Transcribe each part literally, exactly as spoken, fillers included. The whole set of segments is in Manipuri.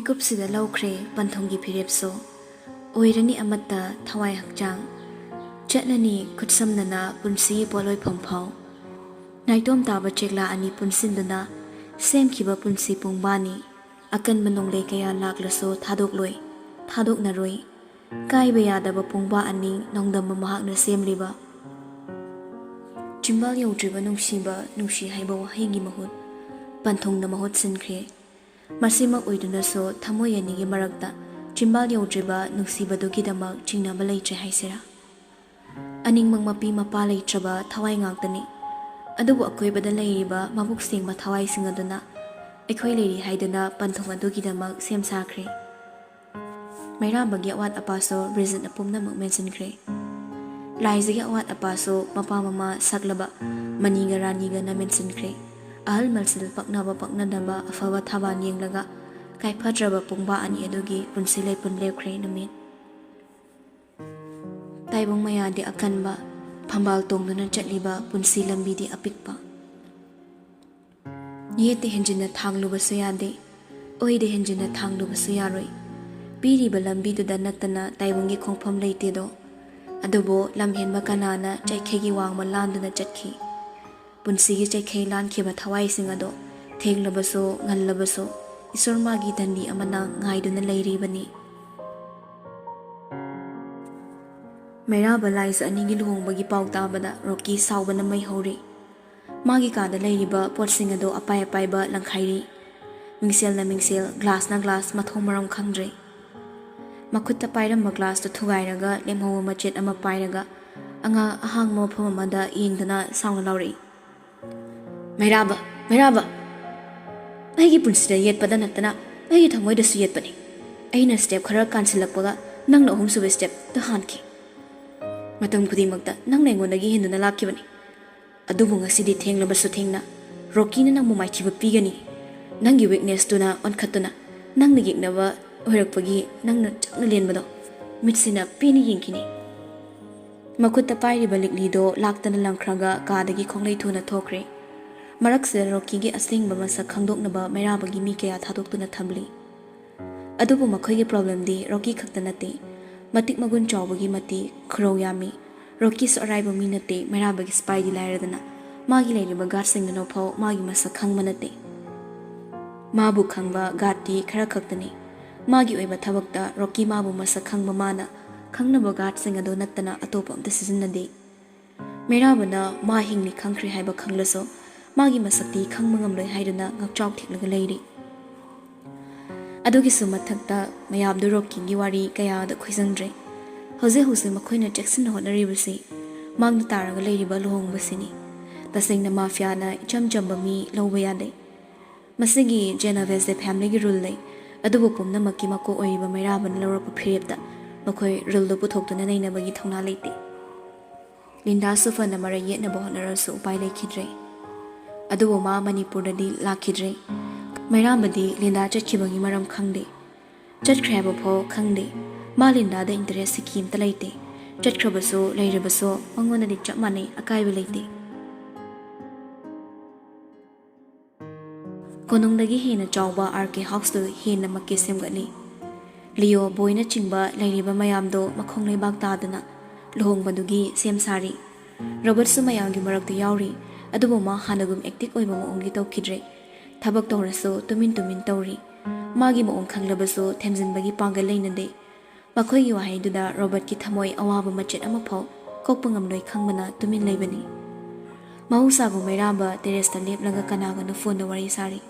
ꯀꯨꯞꯁꯤꯗ ꯂꯧꯈ꯭ꯔꯦ ꯄꯟꯊꯨꯡꯒꯤ ꯐꯤꯔꯦꯞꯁꯨ꯫ ꯑꯣꯏꯔꯅꯤ ꯑꯃꯠꯇ ꯊꯋꯥꯏ ꯍꯛꯆꯥꯡ꯫ ꯆꯠꯂꯅꯤ ꯈꯨꯠꯁꯝꯅꯅ ꯄꯨꯟꯁꯤꯒꯤ ꯄꯣꯠꯂꯣꯏꯐꯝ ꯐꯥꯎ꯫ ꯅꯥꯏꯇꯣꯝ ꯇꯥꯕ ꯆꯦꯛꯂꯥ ꯑꯅꯤ ꯄꯨꯟꯁꯤꯟꯗꯨꯅ ꯁꯦꯝꯈꯤꯕ ꯄꯨꯟꯁꯤ ꯄꯨꯡꯕꯥꯅꯤ꯫ ꯑꯀꯟꯕ ꯅꯣꯡꯂꯩ ꯀꯌꯥ ꯂꯥꯛꯂꯁꯨ ꯊꯥꯗꯣꯛꯂꯣꯏ, ꯊꯥꯗꯣꯛꯅꯔꯣꯏ꯫ ꯀꯥꯏꯕ ꯌꯥꯗꯕ ꯄꯨꯡꯕꯥ ꯑꯅꯤ ꯅꯣꯡꯗꯝꯕ ꯃꯍꯥꯛꯅ ꯁꯦꯝꯂꯤꯕ꯫ ꯆꯤꯝꯕꯥꯜ ꯌꯧꯗ꯭ꯔꯤꯕ ꯅꯨꯡꯁꯤꯕ, ꯅꯨꯡꯁꯤ ꯍꯥꯏꯕ ꯋꯥꯍꯩꯒꯤ ꯃꯍꯨꯠ ꯄꯟꯊꯨꯡꯅ ꯃꯍꯨꯠ ꯁꯤꯟꯈ꯭ꯔꯦ꯫ ꯃꯁꯤꯃꯛ ꯑꯣꯏꯗꯨꯅꯁꯨ ꯊꯃꯣꯏ ꯑꯅꯤꯒꯤ ꯃꯔꯛꯇ ꯆꯤꯝꯕꯥꯜ ꯌꯧꯗ꯭ꯔꯤꯕ ꯅꯨꯡꯁꯤꯕꯗꯨꯒꯤꯗꯃꯛ ꯆꯤꯡꯅꯕ ꯂꯩꯇ꯭ꯔꯦ ꯍꯥꯏꯁꯤꯔꯥ? ꯑꯅꯤꯃꯛ ꯃꯄꯤ ꯃꯄꯥ ꯂꯩꯇ꯭ꯔꯕ ꯊꯋꯥꯏ ꯉꯥꯛꯇꯅꯤ꯫ ꯑꯗꯨꯕꯨ ꯑꯀꯣꯏꯕꯗ ꯂꯩꯔꯤꯕ ꯃꯕꯨꯛ ꯁꯦꯡꯕ ꯊꯋꯥꯏꯁꯤꯡ ꯑꯗꯨꯅ ꯑꯩꯈꯣꯏ ꯂꯩꯔꯤ ꯍꯥꯏꯗꯨꯅ ꯄꯟꯊꯨꯡ ꯑꯗꯨꯒꯤꯗꯃꯛ ꯁꯦꯝ ꯁꯥꯈ꯭ꯔꯦ꯫ ꯃꯩꯔꯥꯕꯒꯤ ꯑꯋꯥꯠ ꯑꯄꯥꯁꯨ ꯕ꯭ꯔꯤꯖꯤꯠꯅ ꯄꯨꯝꯅꯃꯛ ꯃꯦꯟꯁꯤꯟꯈ꯭ꯔꯦ꯫ ꯂꯥꯏꯖꯒꯤ ꯑꯋꯥꯠ ꯑꯄꯥꯁꯨ ꯃꯄꯥ ꯃꯃꯥ ꯁꯛꯂꯕ ꯃꯅꯤꯒ ꯔꯥꯅꯤꯒꯅ ꯃꯦꯟꯁꯤꯟꯈ꯭ꯔꯦ꯫ ꯑꯍꯜ ꯃꯜꯁꯤꯜ ꯄꯛꯅꯕ ꯄꯛꯅꯗꯕ ꯑꯐꯕ ꯊꯕꯥꯟ ꯌꯦꯡꯂꯒ ꯀꯥꯏꯐꯗ꯭ꯔꯕ ꯄꯨꯡꯕꯥ ꯑꯅꯤ ꯑꯗꯨꯒꯤ ꯄꯨꯟꯁꯤ ꯂꯩꯄꯨꯟ ꯂꯦꯞꯈ꯭ꯔꯦ ꯅꯨꯃꯤꯠ꯫ ꯇꯥꯏꯕꯪ ꯃꯌꯥꯗꯤ ꯑꯀꯟꯕ, ꯐꯝꯕꯥꯜ ꯇꯣꯡꯗꯨꯅ ꯆꯠꯂꯤꯕ ꯄꯨꯟꯁꯤ ꯂꯝꯕꯤꯗꯤ ꯑꯄꯤꯛꯄ꯫ ꯌꯦꯠꯇ ꯍꯦꯟꯖꯤꯟꯅ ꯊꯥꯡꯂꯨꯕꯁꯨ ꯌꯥꯗꯦ, ꯑꯣꯏꯗ ꯍꯦꯟꯖꯤꯟꯅ ꯊꯥꯡꯂꯨꯕꯁꯨ ꯌꯥꯔꯣꯏ꯫ ꯄꯤꯔꯤꯕ ꯂꯝꯕꯤꯗꯨꯗ ꯅꯠꯇꯅ ꯇꯥꯏꯕꯪꯒꯤ ꯈꯣꯡꯐꯝ ꯂꯩꯇꯦꯗꯣ꯫ ꯑꯗꯨꯕꯨ ꯂꯝꯍꯦꯟꯕ ꯀꯅꯥꯅ ꯆꯩꯈꯩꯒꯤ ꯋꯥꯡꯃ ꯂꯥꯟꯗꯨꯅ ꯆꯠꯈꯤ? ꯄꯨꯟꯁꯤꯒꯤ ꯆꯩꯈꯩ ꯂꯥꯟꯈꯤꯕ ꯊꯋꯥꯏꯁꯤꯡ ꯑꯗꯣ ꯊꯦꯡꯂꯕꯁꯨ ꯉꯜꯂꯕꯁꯨ ꯏꯁꯣꯔ ꯃꯥꯒꯤ ꯗꯟꯗꯤ ꯑꯃꯅ ꯉꯥꯏꯗꯨꯅ ꯂꯩꯔꯤꯕꯅꯤ꯫ ꯃꯩꯔꯥꯕ ꯂꯥꯏꯖ ꯑꯅꯤꯒꯤ ꯂꯨꯍꯣꯡꯕꯒꯤ ꯄꯥꯎ ꯇꯥꯕꯗ ꯔꯣꯀꯤ ꯁꯥꯎꯕꯅ ꯃꯩ ꯍꯧꯔꯤ꯫ ꯃꯥꯒꯤ ꯀꯥꯗ ꯂꯩꯔꯤꯕ ꯄꯣꯠꯁꯤꯡ ꯑꯗꯨ ꯑꯄꯥꯏ ꯑꯄꯥꯏꯕ ꯂꯪꯈꯥꯏꯔꯤ꯫ ꯃꯤꯡꯁꯦꯜꯅ ꯃꯤꯡꯁꯦꯜ, ꯒ꯭ꯂꯥꯁꯅ ꯒ꯭ꯂꯥꯁ, ꯃꯊꯣꯡ ꯃꯔꯝ ꯈꯪꯗ꯭ꯔꯦ꯫ ꯃꯈꯨꯠꯇ ꯄꯥꯏꯔꯝꯕ ꯒ꯭ꯂꯥꯁꯇꯨ ꯊꯨꯒꯥꯏꯔꯒ ꯂꯦꯝꯍꯧꯕ ꯃꯆꯦꯠ ꯑꯃ ꯄꯥꯏꯔꯒ ꯑꯉꯥꯡ ꯑꯍꯥꯡꯕ ꯃꯐꯝ ꯑꯃꯗ ꯌꯦꯡꯗꯨꯅ ꯁꯥꯎꯅ ꯂꯥꯎꯔꯛꯏ, "ꯃꯩꯔꯥꯕ, ꯃꯩꯔꯥꯕ! ꯑꯩꯒꯤ ꯄꯨꯟꯁꯤꯗ ꯌꯦꯠꯄꯗ ꯅꯠꯇꯅ ꯑꯩꯒꯤ ꯊꯃꯣꯏꯗꯁꯨ ꯌꯦꯠꯄꯅꯤ꯫ ꯑꯩꯅ ꯁ꯭ꯇꯦꯞ ꯈꯔ ꯀꯥꯟꯁꯤꯜꯂꯛꯄꯒ ꯅꯪꯅ ꯑꯍꯨꯝꯁꯨꯕ ꯁ꯭ꯇꯦꯞꯇ ꯍꯥꯟꯈꯤ꯫ ꯃꯇꯝ ꯈꯨꯗꯤꯡꯃꯛꯇ ꯅꯪꯅ ꯑꯩꯉꯣꯟꯗꯒꯤ ꯍꯦꯟꯗꯨꯅ ꯂꯥꯛꯈꯤꯕꯅꯤ꯫ ꯑꯗꯨꯕꯨ ꯉꯁꯤꯗꯤ ꯊꯦꯡꯂꯕꯁꯨ ꯊꯦꯡꯅ ꯔꯣꯀꯤꯅ ꯅꯪꯕꯨ ꯃꯥꯏꯊꯤꯕ ꯄꯤꯒꯅꯤ꯫ ꯅꯪꯒꯤ ꯋꯤꯛꯅꯦꯁꯇꯨꯅ ꯑꯣꯟꯈꯠꯇꯨꯅ ꯅꯪꯅ ꯌꯦꯛꯅꯕ ꯑꯣꯏꯔꯛꯄꯒꯤ ꯅꯪꯅ ꯆꯪꯅ ꯂꯦꯟꯕꯗꯣ ꯃꯤꯠꯁꯤꯅ ꯄꯦꯟꯅ ꯌꯦꯡꯈꯤꯅꯤ꯫" ꯃꯈꯨꯠꯇ ꯄꯥꯏꯔꯤꯕ ꯂꯤꯛꯂꯤꯗꯣ ꯂꯥꯛꯇꯅ ꯂꯪꯈ꯭ꯔꯒ ꯀꯥꯗꯒꯤ ꯈꯣꯡꯂꯩ ꯊꯨꯅ ꯊꯣꯛꯈ꯭ꯔꯦ꯫ ꯃꯔꯛꯁꯤꯗ ꯔꯣꯀꯤꯒꯤ ꯑꯁꯦꯡꯕ ꯃꯁꯛ ꯈꯪꯗꯣꯛꯅꯕ ꯃꯩꯔꯥꯕꯒꯤ ꯃꯤ ꯀꯌꯥ ꯊꯥꯗꯣꯛꯇꯨꯅ ꯊꯝꯂꯤ꯫ ꯑꯗꯨꯕꯨ ꯃꯈꯣꯏꯒꯤ problemꯗꯤ ꯔꯣꯀꯤ ꯈꯛꯇ ꯅꯠꯇꯦ꯫ ꯃꯇꯤꯛ ꯃꯒꯨꯟ ꯆꯥꯎꯕꯒꯤ ꯃꯇꯤꯛ ꯈꯨꯔꯧ ꯌꯥꯝꯃꯤ꯫ ꯔꯣꯀꯤꯁꯨ ꯑꯔꯥꯏꯕ ꯃꯤ ꯅꯠꯇꯦ, ꯃꯩꯔꯥꯕꯒꯤ ꯁꯤꯄꯥꯏꯗꯤ ꯂꯥꯏꯔꯗꯅ꯫ ꯃꯥꯒꯤ ꯂꯩꯔꯤꯕ guardꯁꯤꯡꯗꯨꯅ ꯐꯥꯎ ꯃꯥꯒꯤ ꯃꯁꯛ ꯈꯪꯕ ꯅꯠꯇꯦ꯫ ꯃꯥꯕꯨ ꯈꯪꯕ guardꯇꯤ ꯈꯔ ꯈꯛꯇꯅꯤ꯫ ꯃꯥꯒꯤ ꯑꯣꯏꯕ ꯊꯕꯛꯇ ꯔꯣꯀꯤ ꯃꯥꯕꯨ ꯃꯁꯛ ꯈꯪꯕ ꯃꯥꯅ ꯈꯪꯅꯕ guardꯁꯤꯡ ꯑꯗꯨ ꯅꯠꯇꯅ ꯑꯇꯣꯞꯄ ꯑꯝꯇ ꯁꯤꯖꯤꯟꯅꯗꯦ꯫ ꯃꯩꯔꯥꯕꯅ ꯃꯥ ꯍꯤꯡꯂꯤ ꯈꯪꯈ꯭ꯔꯦ ꯍꯥꯏꯕ ꯈꯪꯂꯁꯨ ꯃꯥꯒꯤ ꯃꯁꯛꯇꯤ ꯈꯪꯕ ꯉꯝꯂꯣꯏ ꯍꯥꯏꯗꯨꯅ ꯉꯛꯆꯥꯎ ꯊꯦꯛꯂꯒ ꯂꯩꯔꯤ꯫ ꯑꯗꯨꯒꯤꯁꯨ ꯃꯊꯛꯇ ꯃꯌꯥꯝꯗꯨ ꯔꯣꯀꯤꯒꯤ ꯋꯥꯔꯤ ꯀꯌꯥꯗ ꯈꯣꯏꯖꯪꯗ꯭ꯔꯦ꯫ ꯍꯧꯖꯤꯛ ꯍꯧꯖꯤꯛ ꯃꯈꯣꯏꯅ ꯆꯦꯛꯁꯤꯟꯅ ꯍꯣꯠꯅꯔꯤꯕꯁꯤ ꯃꯥꯡꯗ ꯇꯥꯔꯒ ꯂꯩꯔꯤꯕ ꯂꯨꯍꯣꯡꯕꯁꯤꯅꯤ꯫ ꯇꯁꯦꯡꯅ ꯃꯥꯐꯤꯌꯥꯅ ꯏꯆꯝ ꯆꯝꯕ ꯃꯤ ꯂꯧꯕ ꯌꯥꯗꯦ꯫ ꯃꯁꯤꯒꯤ ꯖꯦꯅꯣꯚꯦꯁ ꯗꯦ family ꯒꯤ rule ꯂꯩ, ꯑꯗꯨꯕꯨ ꯄꯨꯝꯅꯃꯛꯀꯤ ꯃꯀꯣꯛ ꯑꯣꯏꯔꯤꯕ ꯃꯩꯔꯥꯕꯅ ꯂꯧꯔꯛꯄ ꯐꯤꯔꯦꯞꯇ ꯃꯈꯣꯏ ruleꯗꯨ ꯄꯨꯊꯣꯛꯇꯨꯅ ꯅꯩꯅꯕꯒꯤ ꯊꯧꯅꯥ ꯂꯩꯇꯦ꯫ ꯂꯤꯟꯗꯥꯁꯨ ꯐꯅ ꯃꯔꯩ ꯌꯦꯠꯅꯕ ꯍꯣꯠꯅꯔꯁꯨ ꯎꯄꯥꯏ ꯂꯩꯈꯤꯗ꯭ꯔꯦ꯫ ꯑꯗꯨꯕꯨ ꯃꯥ ꯃꯅꯤꯄꯨꯔꯗꯗꯤ ꯂꯥꯛꯈꯤꯗ꯭ꯔꯦ꯫ ꯃꯩꯔꯥꯕꯗꯤ ꯂꯤꯟꯗꯥ ꯆꯠꯈꯤꯕꯒꯤ ꯃꯔꯝ ꯈꯪꯗꯦ꯫ ꯆꯠꯈ꯭ꯔꯦ ꯍꯥꯏꯕ ꯐꯥꯎ ꯈꯪꯗꯦ꯫ ꯃꯥ ꯂꯤꯟꯗꯥꯗ interest ꯁꯤꯀꯤ ꯑꯝꯇ ꯂꯩꯇꯦ꯫ ꯆꯠꯈ꯭ꯔꯕꯁꯨ ꯂꯩꯔꯕꯁꯨ ꯃꯉꯣꯟꯗꯗꯤ ꯆꯞ ꯃꯥꯟꯅꯩ, ꯑꯀꯥꯏꯕ ꯂꯩꯇꯦ꯫ ꯀꯣꯅꯨꯡꯗꯒꯤ ꯍꯦꯟꯅ ꯆꯥꯎꯕ ꯑꯥꯔ ꯀꯦ ꯍꯥꯎꯁꯇꯨ ꯍꯦꯟꯅ ꯃꯛꯀꯦ ꯁꯦꯝꯒꯠꯂꯤ꯫ ꯂꯤꯑꯣ, ꯕꯣꯏꯅꯆꯤꯡꯕ ꯂꯩꯔꯤꯕ ꯃꯌꯥꯝꯗꯣ ꯃꯈꯣꯡ ꯂꯩꯕꯥꯛ ꯇꯥꯗꯨꯅ ꯂꯨꯍꯣꯡꯕꯗꯨꯒꯤ ꯁꯦꯝ ꯁꯥꯔꯤ꯫ ꯔꯣꯕꯔꯠꯁꯨ ꯃꯌꯥꯝꯒꯤ ꯃꯔꯛꯇ ꯌꯥꯎꯔꯤ, ꯑꯗꯨꯕꯨ ꯃꯥ ꯍꯥꯟꯅꯒꯨꯝ active ꯑꯣꯏꯕ ꯃꯑꯣꯡꯗꯤ ꯇꯧꯈꯤꯗ꯭ꯔꯦ꯫ ꯊꯕꯛ ꯇꯧꯔꯁꯨ ꯇꯨꯃꯤꯟ ꯇꯨꯃꯤꯟ ꯇꯧꯔꯤ꯫ ꯃꯥꯒꯤ ꯃꯑꯣꯡ ꯈꯪꯂꯕꯁꯨ ꯊꯦꯝꯖꯤꯟꯕꯒꯤ ꯄꯥꯡꯒꯜ ꯂꯩꯅꯗꯦ꯫ ꯃꯈꯣꯏꯒꯤ ꯋꯥꯍꯩꯗꯨꯗ ꯔꯣꯕꯔꯠꯀꯤ ꯊꯃꯣꯏ ꯑꯋꯥꯕ ꯃꯆꯦꯠ ꯑꯃꯐꯥꯎ ꯀꯣꯛꯄ ꯉꯝꯂꯣꯏ ꯈꯪꯕꯅ ꯇꯨꯃꯤꯟ ꯂꯩꯕꯅꯤ꯫ ꯃꯍꯧꯁꯥꯒꯨꯝ ꯃꯩꯔꯥꯕ terraceꯇ ꯂꯦꯞꯂꯒ ꯀꯅꯥꯒꯅꯣ phoneꯗ ꯋꯥꯔꯤ ꯁꯥꯔꯤ꯫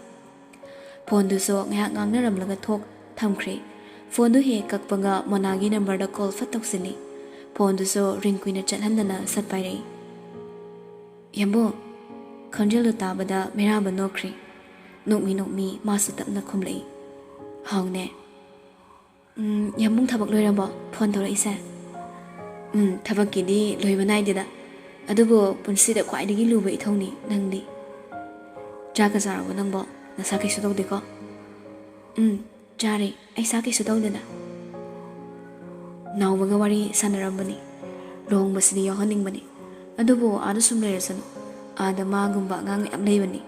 Phoneꯗꯨꯁꯨ ꯉꯥꯏꯍꯥꯛ ꯉꯥꯡꯅꯔꯝꯂꯒ ꯊꯣꯛ ꯊꯝꯈ꯭ꯔꯦ꯫ Phoneꯗꯨ ꯍꯦꯛ ꯀꯛꯄꯒ ꯃꯣꯅꯥꯒꯤ numberꯗ call ꯐꯠ ꯇꯧꯁꯤꯜꯂꯤ꯫ Phoneꯗꯨꯁꯨ ring ꯀꯨꯏꯅ ꯆꯠꯍꯟꯗꯅ ꯁꯠ ꯄꯥꯏꯔꯛꯏ꯫ "ꯌꯥꯝꯕꯨꯡ?" ꯈꯣꯟꯖꯦꯜꯗꯨ ꯇꯥꯕꯗ ꯃꯩꯔꯥꯕ ꯅꯣꯛꯈ꯭ꯔꯦ꯫ ꯅꯣꯛꯃꯤ ꯅꯣꯛꯃꯤ ꯃꯥꯁꯨ ꯇꯞꯅ ꯈꯨꯝꯂꯛꯏ꯫ "ꯍꯥꯎꯅꯦ꯫ ꯎꯝ, ꯌꯥꯝꯕꯨꯡ ꯊꯕꯛ ꯂꯣꯏꯔꯕꯣ? Phone ꯇꯧꯔꯛꯏꯁꯦ?" "ꯎꯝ, ꯊꯕꯛꯀꯤꯗꯤ ꯂꯣꯏꯕ ꯅꯥꯏꯗꯦꯗ꯫ ꯑꯗꯨꯕꯨ ꯄꯨꯟꯁꯤꯗ ꯈ꯭ꯋꯥꯏꯗꯒꯤ ꯂꯨꯕ ꯏꯊꯧꯅꯤ ꯅꯪꯗꯤ꯫ ꯆꯥꯛꯀ ꯆꯥꯔꯕꯣ ꯅꯪꯕꯣ? ꯅꯁꯥ ꯀꯩꯁꯨ ꯇꯧꯗꯦꯀꯣ?" "ꯎꯝ, ꯆꯥꯔꯦ꯫ ꯑꯩ ꯏꯁꯥ ꯀꯩꯁꯨ ꯇꯧꯗꯦꯗ꯫" ꯅꯥꯎꯕꯒ ꯋꯥꯔꯤ ꯁꯥꯟꯅꯔꯝꯕꯅꯤ꯫ ꯂꯨꯍꯣꯡꯕꯁꯤꯗꯤ ꯌꯥꯎꯍꯟꯅꯤꯡꯕꯅꯤ꯫ ꯑꯗꯨꯕꯨ ꯑꯥꯗ ꯁꯨꯝ ꯂꯩꯔꯁꯅꯨ꯫ ꯑꯥꯗ ꯃꯥꯒꯨꯝꯕ ꯑꯉꯥꯡ ꯃꯌꯥꯝ ꯂꯩꯕꯅꯤ꯫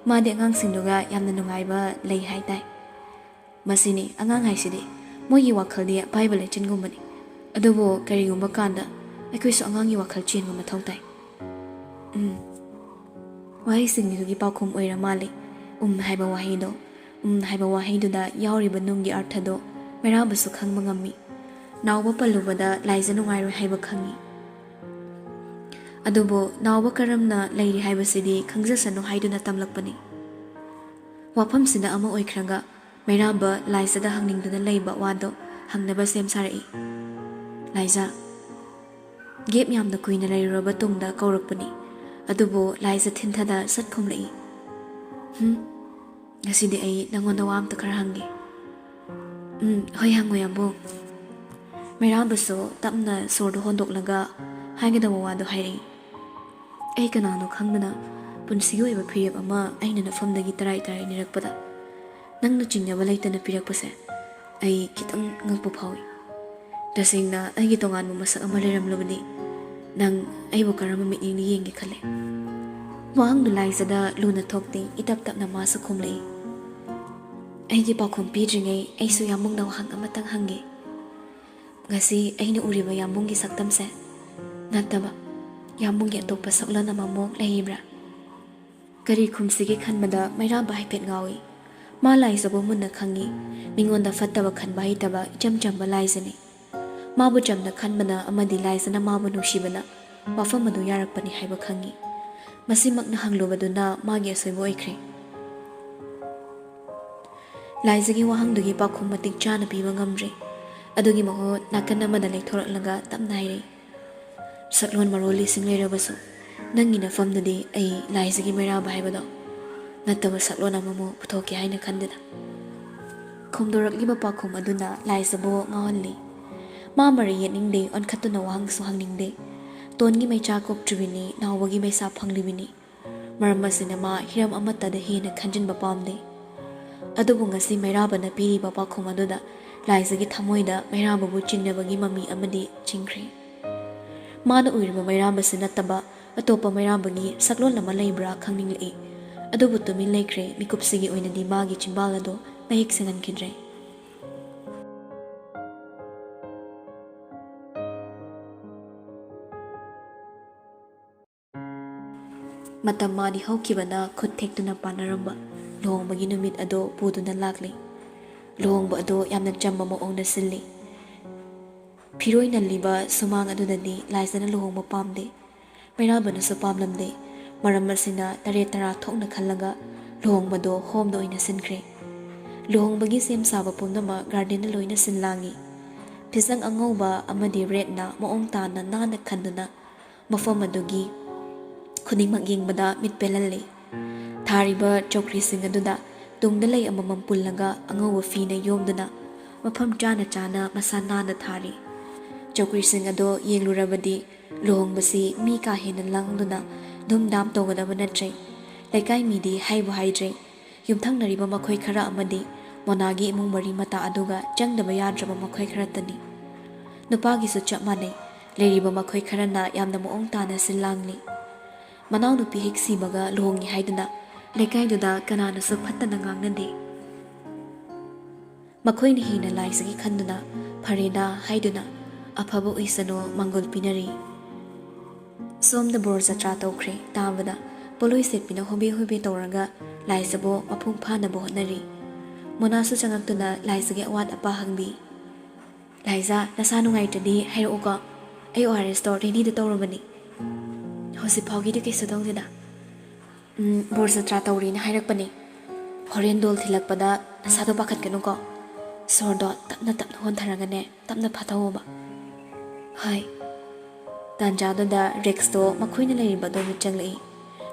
ꯃꯥꯗꯤ ꯑꯉꯥꯡꯁꯤꯡꯗꯨꯒ ꯌꯥꯝꯅ ꯅꯨꯡꯉꯥꯏꯕ ꯂꯩ ꯍꯥꯏ ꯇꯥꯏ꯫ ꯃꯁꯤꯅꯤ ꯑꯉꯥꯡ ꯍꯥꯏꯁꯤꯗꯤ꯫ ꯃꯣꯏꯒꯤ ꯋꯥꯈꯜꯗꯤ ꯑꯄꯥꯏꯕ ꯂꯩꯆꯤꯟꯒꯨꯝꯕꯅꯤ꯫ ꯑꯗꯨꯕꯨ ꯀꯔꯤꯒꯨꯝꯕ ꯀꯥꯟꯗ ꯑꯩꯈꯣꯏꯁꯨ ꯑꯉꯥꯡꯒꯤ ꯋꯥꯈꯜ ꯆꯦꯟꯕ ꯃꯊꯧ ꯇꯥꯏ꯫ ꯎꯝ꯫ ꯋꯥꯍꯩꯁꯤꯡꯗꯨꯒꯤ ꯄꯥꯎꯈꯨꯝ ꯑꯣꯏꯔ ꯃꯥꯜꯂꯤ ꯎꯝ ꯍꯥꯏꯕ ꯋꯥꯍꯩꯗꯣ꯫ ꯎꯝ ꯍꯥꯏꯕ ꯋꯥꯍꯩꯗꯨꯗ ꯌꯥꯎꯔꯤꯕ ꯅꯨꯡꯒꯤ ꯑꯔꯊꯗꯣ ꯃꯩꯔꯥꯕꯁꯨ ꯈꯪꯕ ꯉꯝꯃꯤ꯫ ꯅꯥꯎꯕ ꯄꯜꯂꯨꯕꯗ ꯂꯥꯏꯖ ꯅꯨꯡꯉꯥꯏꯔꯣꯏ ꯍꯥꯏꯕ ꯈꯪꯉꯤ꯫ ꯑꯗꯨꯕꯨ ꯅꯥꯎꯕ ꯀꯔꯝꯅ ꯂꯩꯔꯤ ꯍꯥꯏꯕꯁꯤꯗꯤ ꯈꯪꯖꯁꯅꯨ ꯍꯥꯏꯗꯨꯅ ꯇꯝꯂꯛꯄꯅꯤ꯫ ꯋꯥꯐꯝꯁꯤꯅ ꯑꯃ ꯑꯣꯏꯈ꯭ꯔꯒ, ꯃꯩꯔꯥꯕ ꯂꯥꯏꯖꯗ ꯍꯪꯅꯤꯡꯗꯨꯅ ꯂꯩꯕ ꯋꯥꯗꯣ ꯍꯪꯅꯕ ꯁꯦꯝ ꯁꯥꯔꯛꯏ꯫ ꯂꯥꯏꯖ꯫ ꯒꯦꯞ ꯌꯥꯝꯅ ꯀꯨꯏꯅ ꯂꯩꯔꯨꯔꯕ ꯇꯨꯡꯗ ꯀꯧꯔꯛꯄꯅꯤ꯫ ꯑꯗꯨꯕꯨ ꯂꯥꯏꯖ ꯊꯤꯟꯊꯗ ꯁꯠ ꯈꯨꯝꯂꯛꯏ꯫ ꯍꯨꯝ, ꯉꯁꯤꯗꯤ ꯑꯩ ꯅꯪꯉꯣꯟꯗ ꯋꯥ ꯑꯝꯇ ꯈꯔ ꯍꯪꯒꯦ꯫ ꯎꯝ, ꯍꯣꯏ, ꯍꯪꯉꯣ, ꯌꯥꯝꯕꯨꯡ꯫ ꯃꯩꯔꯥꯕꯁꯨ ꯇꯞꯅ ꯁꯣꯔꯗꯨ ꯍꯣꯟꯗꯣꯛꯂꯒ ꯍꯥꯏꯒꯗꯕ ꯋꯥꯗꯨ ꯍꯥꯏꯔꯛꯏ꯫ ꯑꯩ ꯀꯅꯥꯅꯣ ꯈꯪꯗꯅ ꯄꯨꯟꯁꯤꯒꯤ ꯑꯣꯏꯕ ꯐꯤꯔꯦꯞ ꯑꯃ ꯑꯩꯅ ꯅꯐꯝꯗꯒꯤ ꯇꯔꯥꯏ ꯇꯔꯥꯏ ꯅꯤꯔꯛꯄꯗ ꯅꯪꯅ ꯆꯤꯡꯅꯕ ꯂꯩꯇꯅ ꯄꯤꯔꯛꯄꯁꯦ ꯑꯩ ꯈꯤꯇꯪ ꯉꯛꯄ ꯐꯥꯎꯏ꯫ ꯇꯁꯦꯡꯅ ꯑꯩꯒꯤ ꯇꯣꯉꯥꯟꯕ ꯃꯁꯛ ꯑꯃ ꯂꯩꯔꯝꯂꯕꯗꯤ ꯅꯪ ꯑꯩꯕꯨ ꯀꯔꯝꯕ ꯃꯤꯠꯌꯦꯡꯅ ꯌꯦꯡꯒꯦ ꯈꯜꯂꯦ? ꯋꯥꯍꯪꯗꯨ ꯂꯥꯏꯖꯗ ꯂꯨꯅ ꯊꯣꯛꯇꯦ, ꯏꯇꯞ ꯇꯞꯅ ꯃꯥꯁꯨ ꯈꯨꯝꯂꯛꯏ꯫ ꯑꯩꯒꯤ ꯄꯥꯎꯈꯨꯝ ꯄꯤꯗ꯭ꯔꯤꯉꯩ ꯑꯩꯁꯨ ꯌꯥꯝꯕꯨꯡꯗ ꯋꯥꯍꯪ ꯑꯃꯇꯪ ꯍꯪꯒꯦ꯫ ꯉꯁꯤ ꯑꯩꯅ ꯎꯔꯤꯕ ꯌꯥꯝꯕꯨꯡꯒꯤ ꯁꯛꯇꯝꯁꯦ ꯅꯠꯇꯕ ꯌꯥꯝꯕꯨꯡꯒꯤ ꯑꯇꯣꯞꯄ ꯁꯛꯂꯣꯟ ꯑꯃꯃꯨꯛ ꯂꯩꯔꯤꯕ꯭ꯔꯥ? ꯀꯔꯤ ꯈꯨꯝꯁꯤꯒꯦ ꯈꯟꯕꯗ ꯃꯩꯔꯥꯕ ꯍꯥꯏꯐꯦꯠ ꯉꯥꯎꯏ꯫ ꯃꯥ ꯂꯥꯏꯖꯕꯨ ꯃꯨꯟꯅ ꯈꯪꯏ꯫ ꯃꯤꯉꯣꯟꯗ ꯐꯠꯇꯕ ꯈꯟꯕ ꯍꯩꯇꯕ ꯏꯆꯝ ꯆꯝꯕ ꯂꯥꯏꯖꯅꯤ꯫ ꯃꯥꯕꯨ ꯆꯝꯅ ꯈꯟꯕꯅ ꯑꯃꯗꯤ ꯂꯥꯏꯖꯅ ꯃꯥꯕꯨ ꯅꯨꯡꯁꯤꯕꯅ ꯋꯥꯐꯝ ꯑꯗꯨ ꯌꯥꯔꯛꯄꯅꯤ ꯍꯥꯏꯕ ꯈꯪꯏ꯫ ꯃꯁꯤꯃꯛꯅ ꯍꯪꯂꯨꯕꯗꯨꯅ ꯃꯥꯒꯤ ꯑꯁꯣꯏꯕ ꯑꯣꯏꯈ꯭ꯔꯦ꯫ ꯂꯥꯏꯖꯒꯤ ꯋꯥꯍꯪꯗꯨꯒꯤ ꯄꯥꯎꯈꯨꯝ ꯃꯇꯤꯛ ꯆꯥꯅ ꯄꯤꯕ ꯉꯝꯗ꯭ꯔꯦ꯫ ꯑꯗꯨꯒꯤ ꯃꯍꯨꯠ ꯅꯥꯀꯟ ꯑꯃꯗ ꯂꯩꯊꯣꯔꯛꯂꯒ ꯇꯞꯅ ꯍꯥꯏꯔꯛꯏ, ꯁꯛꯂꯣꯟ ꯃꯔꯣꯜ ꯂꯤꯁꯤꯡ ꯂꯩꯔꯕꯁꯨ ꯅꯪꯒꯤ ꯅꯐꯝꯗꯨꯗꯤ ꯑꯩ ꯂꯥꯏꯖꯒꯤ ꯃꯩꯔꯥꯕ ꯍꯥꯏꯕꯗꯣ ꯅꯠꯇꯕ ꯁꯛꯂꯣꯟ ꯑꯃꯃꯨꯛ ꯄꯨꯊꯣꯛꯀꯦ ꯍꯥꯏꯅ ꯈꯟꯗꯦꯗ꯫ ꯈꯣꯝꯗꯣꯔꯛꯂꯤꯕ ꯄꯥꯎꯈꯨꯝ ꯑꯗꯨꯅ ꯂꯥꯏꯖꯕꯨ ꯉꯥꯎꯍꯜꯂꯤ꯫ ꯃꯥ ꯃꯔꯩ ꯌꯦꯠꯅꯤꯡꯗꯦ, ꯑꯣꯟꯈꯠꯇꯨꯅ ꯋꯥꯍꯪꯁꯨ ꯍꯪꯅꯤꯡꯗꯦ꯫ ꯇꯣꯟꯒꯤ ꯃꯩꯆꯥ ꯀꯣꯛꯇ꯭ꯔꯤꯕꯤꯅꯤ, ꯅꯥꯎꯕꯒꯤ ꯃꯩꯁꯥ ꯐꯪꯂꯤꯕꯤꯅꯤ꯫ ꯃꯔꯝ ꯑꯁꯤꯅ ꯃꯥ ꯍꯤꯔꯝ ꯑꯃꯠꯇꯗ ꯍꯦꯟꯅ ꯈꯟꯖꯤꯟꯕ ꯄꯥꯝꯗꯦ꯫ ꯑꯗꯨꯕꯨ ꯉꯁꯤ ꯃꯩꯔꯥꯕꯅ ꯄꯤꯔꯤꯕ ꯄꯥꯎꯈꯨꯝ ꯑꯗꯨꯗ ꯂꯥꯏꯖꯒꯤ ꯊꯃꯣꯏꯗ ꯃꯩꯔꯥꯕꯕꯨ ꯆꯤꯡꯅꯕꯒꯤ ꯃꯃꯤ ꯑꯃꯗꯤ ꯆꯤꯡꯈ꯭ꯔꯦ꯫ ꯃꯥꯅ ꯎꯔꯤꯕ ꯃꯩꯔꯥꯕꯁꯤ ꯅꯠꯇꯕ ꯑꯇꯣꯞꯄ ꯃꯩꯔꯥꯕꯒꯤ ꯁꯛꯂꯣꯟ ꯑꯃ ꯂꯩꯕ꯭ꯔꯥ ꯈꯪꯅꯤꯡꯂꯛꯏ꯫ ꯑꯗꯨꯕꯨ ꯇꯨꯃꯤꯟ ꯂꯩꯈ꯭ꯔꯦ꯫ ꯃꯤꯀꯨꯞꯁꯤꯒꯤ ꯑꯣꯏꯅꯗꯤ ꯃꯥꯒꯤ ꯆꯤꯝꯕꯥꯜ ꯑꯗꯨ ꯃꯌꯦꯛ ꯁꯦꯡꯍꯟꯈꯤꯗ꯭ꯔꯦ꯫ ꯃꯇꯝ ꯃꯥꯅꯤ ꯍꯧꯈꯤꯕꯅ ꯈꯨꯠ ꯊꯦꯛꯇꯨꯅ ꯄꯥꯟꯅꯔꯝꯕ ꯂꯨꯍꯣꯡꯕꯒꯤ ꯅꯨꯃꯤꯠ ꯑꯗꯣ ꯄꯨꯗꯨꯅ ꯂꯥꯛꯂꯤ꯫ ꯂꯨꯍꯣꯡꯕ ꯑꯗꯣ ꯌꯥꯝꯅ ꯆꯝꯕ ꯃꯑꯣꯡꯗ ꯁꯤꯜꯂꯤ꯫ ꯐꯤꯔꯣꯏ ꯅꯜꯂꯤꯕ ꯁꯨꯃꯥꯡ ꯑꯗꯨꯗꯗꯤ ꯂꯥꯏꯖꯅ ꯂꯨꯍꯣꯡꯕ ꯄꯥꯝꯗꯦ꯫ ꯃꯩꯔꯥꯕꯅꯁꯨ ꯄꯥꯝꯂꯝꯗꯦ꯫ ꯃꯔꯝ ꯑꯁꯤꯅ ꯇꯔꯦꯠ ꯇꯔꯥ ꯊꯣꯛꯅ ꯈꯜꯂꯒ ꯂꯨꯍꯣꯡꯕꯗꯣ ꯍꯣꯝꯗ ꯑꯣꯏꯅ ꯁꯤꯟꯈ꯭ꯔꯦ꯫ ꯂꯨꯍꯣꯡꯕꯒꯤ ꯁꯦꯝ ꯁꯥꯕ ꯄꯨꯝꯅꯃꯛ ꯒꯥꯔꯗꯦꯟꯗ ꯂꯣꯏꯅ ꯁꯤꯟ ꯂꯥꯡꯉꯤ꯫ ꯐꯤꯖꯪ ꯑꯉꯧꯕ ꯑꯃꯗꯤ ꯔꯦꯗꯅ ꯃꯑꯣꯡ ꯇꯥꯅ ꯅꯥꯟꯅ ꯈꯟꯗꯨꯅ ꯃꯐꯝ ꯑꯗꯨꯒꯤ ꯈꯨꯗꯤꯡꯃꯛ ꯌꯦꯡꯕꯗ ꯃꯤꯠ ꯄꯦꯜꯍꯜꯂꯤ꯫ ꯊꯥꯔꯤꯕ ꯆꯧꯀ꯭ꯔꯤꯁꯤꯡ ꯑꯗꯨꯗ ꯇꯨꯡꯗ ꯂꯩ ꯑꯃꯃꯝ ꯄꯨꯜꯂꯒ ꯑꯉꯧꯕ ꯐꯤꯅ ꯌꯣꯝꯗꯨꯅ ꯃꯐꯝ ꯆꯥꯅ ꯆꯥꯅ ꯃꯁꯥ ꯅꯥꯟꯅ ꯊꯥꯔꯤ꯫ ꯆꯧꯀ꯭ꯔꯤꯁꯤꯡ ꯑꯗꯣ ꯌꯦꯡꯂꯨꯔꯕꯗꯤ ꯂꯨꯍꯣꯡꯕꯁꯤ ꯃꯤ ꯀꯥ ꯍꯦꯟꯅ ꯂꯥꯡꯗꯨꯅ ꯙꯨꯝ ꯙꯥꯝ ꯇꯧꯒꯗꯕ ꯅꯠꯇ꯭ꯔꯦ꯫ ꯂꯩꯀꯥꯏ ꯃꯤꯗꯤ ꯍꯥꯏꯕꯨ ꯍꯥꯏꯗ꯭ꯔꯦ꯫ ꯌꯨꯝꯊꯪꯅꯔꯤꯕ ꯃꯈꯣꯏ ꯈꯔ ꯑꯃꯗꯤ ꯃꯣꯅꯥꯒꯤ ꯏꯃꯨꯡ ꯃꯔꯤ ꯃꯇꯥ ꯑꯗꯨꯒ ꯆꯪꯗꯕ ꯌꯥꯗ꯭ꯔꯕ ꯃꯈꯣꯏ ꯈꯔꯇꯅꯤ꯫ ꯅꯨꯄꯥꯒꯤꯁꯨ ꯆꯞ ꯃꯥꯟꯅꯩ꯫ ꯂꯩꯔꯤꯕ ꯃꯈꯣꯏ ꯈꯔꯅ ꯌꯥꯝꯅ ꯃꯑꯣꯡ ꯇꯥꯅ ꯁꯤꯜ ꯂꯥꯡꯂꯤ꯫ ꯃꯅꯥꯎꯅꯨꯄꯤ ꯍꯦꯛ ꯁꯤꯕꯒ ꯂꯨꯍꯣꯡꯉꯤ ꯍꯥꯏꯗꯨꯅ ꯂꯩꯀꯥꯏꯗꯨꯗ ꯀꯅꯥꯅꯁꯨ ꯐꯠꯇꯅ ꯉꯥꯡꯅꯗꯦ꯫ ꯃꯈꯣꯏꯅ ꯍꯦꯟꯅ ꯂꯥꯏꯖꯒꯤ ꯈꯟꯗꯨꯅ ꯐꯔꯦꯗꯥ ꯍꯥꯏꯗꯨꯅ ꯑꯐꯕ ꯑꯣꯏꯁꯅꯨ ꯃꯪꯒꯣꯜ ꯄꯤꯅꯔꯤ꯫ ꯁꯣꯝꯗ ꯕꯣꯔ ꯖꯇ꯭ꯔꯥ ꯇꯧꯈ꯭ꯔꯦ ꯇꯥꯕꯗ ꯄꯣꯠꯂꯣꯏ ꯁꯦꯠꯄꯤꯅ ꯍꯣꯕꯦ ꯍꯣꯕꯦ ꯇꯧꯔꯒ ꯂꯥꯏꯖꯕꯨ ꯃꯄꯨꯡ ꯐꯥꯅꯕ ꯍꯣꯠꯅꯔꯤ꯫ ꯃꯣꯅꯥꯁꯨ ꯆꯪꯉꯛꯇꯨꯅ ꯂꯥꯏꯖꯒꯤ ꯑꯋꯥꯠ ꯑꯄꯥ ꯍꯪꯕꯤ꯫ "ꯂꯥꯏꯖꯥ, ꯅꯁꯥ ꯅꯨꯡꯉꯥꯏꯇ꯭ꯔꯗꯤ ꯍꯥꯏꯔꯛꯎꯀꯣ, ꯑꯩ ꯑꯣ ꯑꯥꯔ ꯑꯦꯁꯇꯣ ꯔꯦꯗꯤꯗ ꯇꯧꯔꯕꯅꯤ꯫ ꯍꯧꯖꯤꯛ ꯐꯥꯎꯒꯤꯗꯤ ꯀꯩꯁꯨ ꯇꯧꯗꯦꯗ꯫ ꯎꯝ, ꯕꯣꯔ ꯖꯇ꯭ꯔꯥ ꯇꯧꯔꯤꯅ ꯍꯥꯏꯔꯛꯄꯅꯦ꯫ ꯍꯣꯔꯦꯟ ꯗꯣꯜ ꯊꯤꯜꯂꯛꯄꯗ ꯅꯁꯥꯗꯣ ꯄꯥꯈꯠꯀꯅꯨꯀꯣ꯫ ꯁꯣꯔꯗꯣ ꯇꯞꯅ ꯇꯞꯅ ꯍꯣꯟꯊꯔꯒꯅꯦ, ꯇꯞꯅ ꯐꯥꯊꯧꯑꯣꯕ꯫" "ꯍꯣꯏ꯫" ꯇꯥꯟꯖꯥꯗꯨꯗ ꯔꯦꯛꯁꯇꯣ ꯃꯈꯣꯏꯅ ꯂꯩꯔꯤꯕ ꯑꯗꯣꯝꯗ ꯆꯪꯂꯛꯏ꯫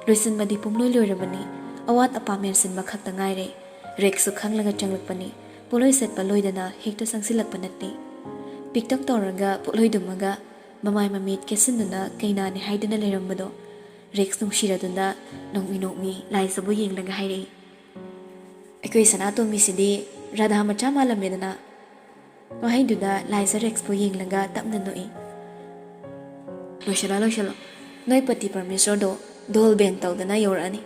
ꯂꯣꯏꯁꯤꯟꯕꯗꯤ ꯄꯨꯝꯂꯣꯏ ꯂꯣꯏꯔꯕꯅꯤ꯫ ꯑꯋꯥꯠ ꯑꯄꯥ ꯃꯦꯟꯁꯤꯟꯕ ꯈꯛꯇ ꯉꯥꯏꯔꯦ꯫ ꯔꯦꯛꯁꯁꯨ ꯈꯪꯂꯒ ꯆꯪꯂꯛꯄꯅꯤ꯫ ꯄꯣꯠꯂꯣꯏ ꯁꯦꯠꯄ ꯂꯣꯏꯗꯅ ꯍꯦꯛꯇ ꯆꯪꯁꯤꯜꯂꯛꯄ ꯅꯠꯇꯦ꯫ ꯄꯤꯛꯇꯛ ꯇꯧꯔꯒ ꯄꯣꯠꯂꯣꯏꯗꯨꯝꯃꯒ ꯃꯃꯥꯏ ꯃꯃꯤꯠ ꯀꯦꯠꯁꯤꯟꯗꯨꯅ ꯀꯩꯅꯥꯅꯤ ꯍꯥꯏꯗꯨꯅ ꯂꯩꯔꯝꯕꯗꯣ ꯔꯦꯛꯁ ꯅꯨꯡꯁꯤꯔꯗꯨꯅ ꯅꯣꯛꯃꯤ ꯅꯣꯛꯃꯤ ꯂꯥꯏꯖꯕꯨ ꯌꯦꯡꯂꯒ ꯍꯥꯏꯔꯛꯏ꯫ "ꯑꯩꯈꯣꯏ ꯁꯅꯥꯇꯣꯝꯕꯤꯁꯤꯗꯤ ꯔꯥꯙꯥ ꯃꯆꯥ ꯃꯥꯜꯂꯝꯃꯦꯗꯅ꯫" ꯋꯥꯍꯩꯗꯨꯗ ꯂꯥꯏꯖ ꯔꯦꯛꯁꯄꯨ ꯌꯦꯡꯂꯒ ꯇꯞꯅ ꯅꯣꯛꯏ꯫ "ꯂꯣꯏꯁꯤꯜꯂꯣ, ꯂꯣꯏꯁꯤꯜꯂꯣ꯫ ꯅꯣꯏ ꯄꯇꯤ ꯄꯔꯃꯦꯁꯣꯔꯗꯣ ꯙꯣꯜ ꯕꯦꯟ ꯇꯧꯗꯅ ꯌꯧꯔꯛꯑꯅꯤ꯫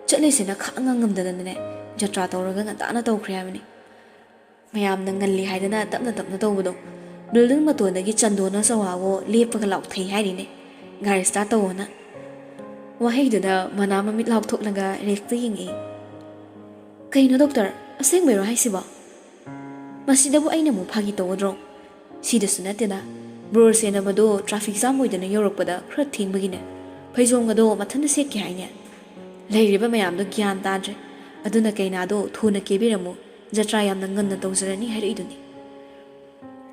ꯆꯠꯂꯤꯁꯤꯅ ꯈꯥꯡꯉ ꯉꯝꯗꯗꯅꯅꯦ ꯖꯇ꯭ꯔꯥ ꯇꯧꯔꯒ ꯉꯟꯇꯥꯅ ꯇꯧꯈ꯭ꯔꯦ ꯍꯥꯏꯕꯅꯤ꯫ ꯃꯌꯥꯝꯅ ꯉꯜꯂꯤ ꯍꯥꯏꯗꯅ ꯇꯞꯅ ꯇꯞꯅ ꯇꯧꯕꯗꯣ, ꯕꯤꯜꯗꯤꯡ ꯃꯇꯣꯟꯗꯒꯤ ꯆꯟꯗꯣꯅ ꯆꯧꯋꯥꯋꯣ ꯂꯦꯞꯄꯒ ꯂꯥꯎꯊꯩ ꯍꯥꯏꯔꯤꯅꯦ, "ꯒꯥꯔꯤ ꯁ꯭ꯇꯥꯔꯠ ꯇꯧꯋꯣꯅ"꯫ ꯋꯥꯍꯩꯗꯨꯗ ꯃꯅꯥ ꯃꯃꯤꯠ ꯂꯥꯎꯊꯣꯛꯂꯒ ꯔꯦꯛꯇ ꯌꯦꯡꯉꯛꯏ꯫ "ꯀꯩꯅꯣ ꯗꯣꯛꯇꯔ, ꯑꯁꯦꯡꯕꯩꯔꯣ ꯍꯥꯏꯁꯤꯕꯣ?" ꯃꯁꯤꯗꯕꯨ ꯑꯩꯅ ꯑꯃꯨꯛ ꯐꯥꯒꯤ ꯇꯧꯒꯗ꯭ꯔꯣ? ꯁꯤꯗꯁꯨ ꯅꯠꯇꯦꯗ, ꯕ꯭ꯔꯣꯔ ꯁꯦꯟꯅꯕꯗꯣ ꯇ꯭ꯔꯥꯐꯤꯛ ꯖꯥꯝ ꯑꯣꯏꯗꯅ ꯌꯧꯔꯛꯄꯗ ꯈꯔ ꯊꯦꯡꯕꯒꯤꯅꯦ꯫ ꯐꯩꯖꯣꯝꯒꯗꯣ ꯃꯊꯟꯇ ꯁꯦꯠꯀꯦ ꯍꯥꯏꯅꯦ꯫ ꯂꯩꯔꯤꯕ ꯃꯌꯥꯝꯗꯣ ꯒ꯭ꯌꯥꯟ ꯇꯥꯗ꯭ꯔꯦ꯫ ꯑꯗꯨꯅ ꯀꯩꯅꯥꯗꯣ ꯊꯨꯅ ꯀꯦꯕꯤꯔꯝꯃꯨ, ꯖꯇ꯭ꯔꯥ ꯌꯥꯝꯅ ꯉꯟꯅ ꯇꯧꯖꯔꯅꯤ ꯍꯥꯏꯔꯛꯏꯗꯨꯅꯤ꯫